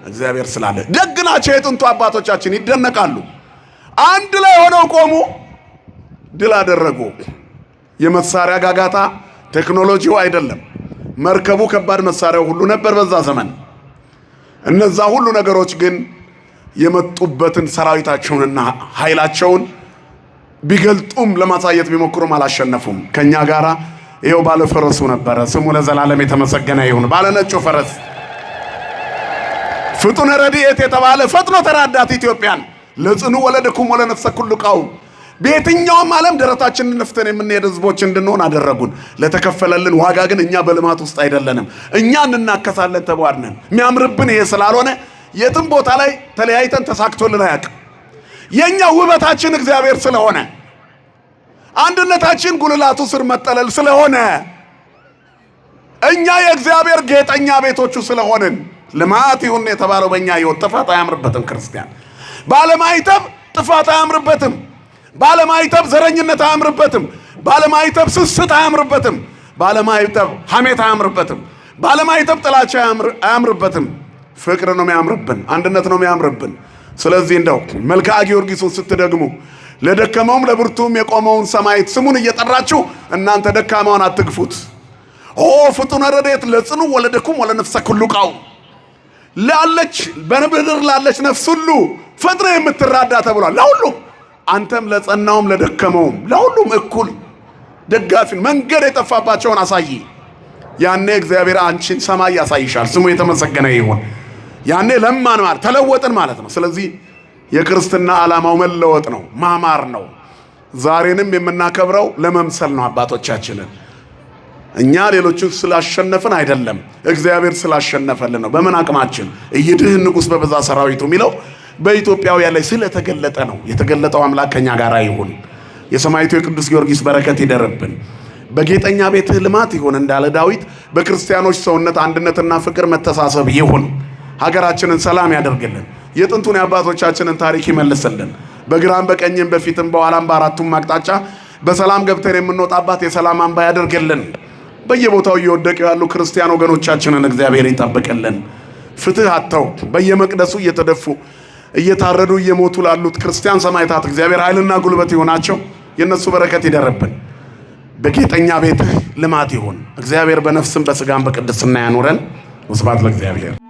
እግዚአብሔር ስላለ። ደግ ናቸው የጥንቱ አባቶቻችን፣ ይደነቃሉ። አንድ ላይ ሆነው ቆሙ፣ ድል አደረጉ። የመሳሪያ ጋጋታ ቴክኖሎጂው አይደለም። መርከቡ ከባድ መሳሪያው ሁሉ ነበር በዛ ዘመን። እነዛ ሁሉ ነገሮች ግን የመጡበትን ሰራዊታቸውንና ኃይላቸውን ቢገልጡም ለማሳየት ቢሞክሩም አላሸነፉም። ከኛ ጋራ ይኸው ባለ ፈረሱ ነበረ። ስሙ ለዘላለም የተመሰገነ ይሁን። ባለ ነጩ ፈረስ ፍጡነ ረድኤት የተባለ ፈጥኖ ተራዳት ኢትዮጵያን። ለጽኑ ወለድኩም ወለነፍሰ ኩሉ ቃውም በየትኛውም ዓለም ደረታችንን ነፍተን የምንሄድ ህዝቦች እንድንሆን አደረጉን። ለተከፈለልን ዋጋ ግን እኛ በልማት ውስጥ አይደለንም። እኛ እንናከሳለን፣ ተቧድነን። የሚያምርብን ይሄ ስላልሆነ የትም ቦታ ላይ ተለያይተን ተሳክቶልን አያውቅም። የኛ ውበታችን እግዚአብሔር ስለሆነ፣ አንድነታችን ጉልላቱ ስር መጠለል ስለሆነ፣ እኛ የእግዚአብሔር ጌጠኛ ቤቶቹ ስለሆንን ልማት ይሁን የተባለው በእኛ ህይወት ጥፋት አያምርበትም። ክርስቲያን ባለማይተብ ጥፋት አያምርበትም። ባለማይተብ ዘረኝነት አያምርበትም። ባለማይተብ ስስት አያምርበትም። ባለማይተብ ሐሜት አያምርበትም። ባለማይተብ ጥላቻ አያምርበትም። ፍቅር ነው የሚያምርብን፣ አንድነት ነው የሚያምርብን። ስለዚህ እንደው መልክዓ ጊዮርጊስን ስትደግሙ ለደከመውም ለብርቱም የቆመውን ሰማዕት ስሙን እየጠራችሁ እናንተ ደካማውን አትግፉት። ኦ ፍጡነ ረድኤት ለጽኑ ወለደኩም ወለነፍሰ ኩሉ ቃው ላለች በምድር ላለች ነፍስ ሁሉ ፈጥነ የምትራዳ ተብሏል። ለሁሉም አንተም ለጸናውም ለደከመውም ለሁሉም እኩል ደጋፊን መንገድ የጠፋባቸውን አሳይ። ያኔ እግዚአብሔር አንቺን ሰማይ ያሳይሻል። ስሙ የተመሰገነ ይሁን። ያኔ ለማን ማለት ተለወጥን ማለት ነው። ስለዚህ የክርስትና ዓላማው መለወጥ ነው፣ ማማር ነው። ዛሬንም የምናከብረው ለመምሰል ነው አባቶቻችንን። እኛ ሌሎችን ስላሸነፍን አይደለም፣ እግዚአብሔር ስላሸነፈልን ነው። በምን አቅማችን? እይድህን ንጉሥ በበዛ ሰራዊቱ የሚለው በኢትዮጵያውያን ላይ ስለተገለጠ ነው። የተገለጠው አምላክ ከኛ ጋር ይሁን። የሰማዕቱ የቅዱስ ጊዮርጊስ በረከት ይደርብን። በጌጠኛ ቤትህ ልማት ይሁን እንዳለ ዳዊት በክርስቲያኖች ሰውነት አንድነትና ፍቅር መተሳሰብ ይሁን። ሀገራችንን ሰላም ያደርግልን። የጥንቱን የአባቶቻችንን ታሪክ ይመልስልን። በግራም በቀኝም በፊትም በኋላም በአራቱም አቅጣጫ በሰላም ገብተን የምንወጣባት የሰላም አምባ ያደርግልን። በየቦታው እየወደቁ ያሉ ክርስቲያን ወገኖቻችንን እግዚአብሔር ይጠብቅልን። ፍትህ አጥተው በየመቅደሱ እየተደፉ እየታረዱ እየሞቱ ላሉት ክርስቲያን ሰማዕታት እግዚአብሔር ኃይልና ጉልበት ይሆናቸው። የእነሱ በረከት ይደርብን። በጌጠኛ ቤትህ ልማት ይሁን። እግዚአብሔር በነፍስም በስጋም በቅድስና ያኑረን። ወስብሐት ለእግዚአብሔር።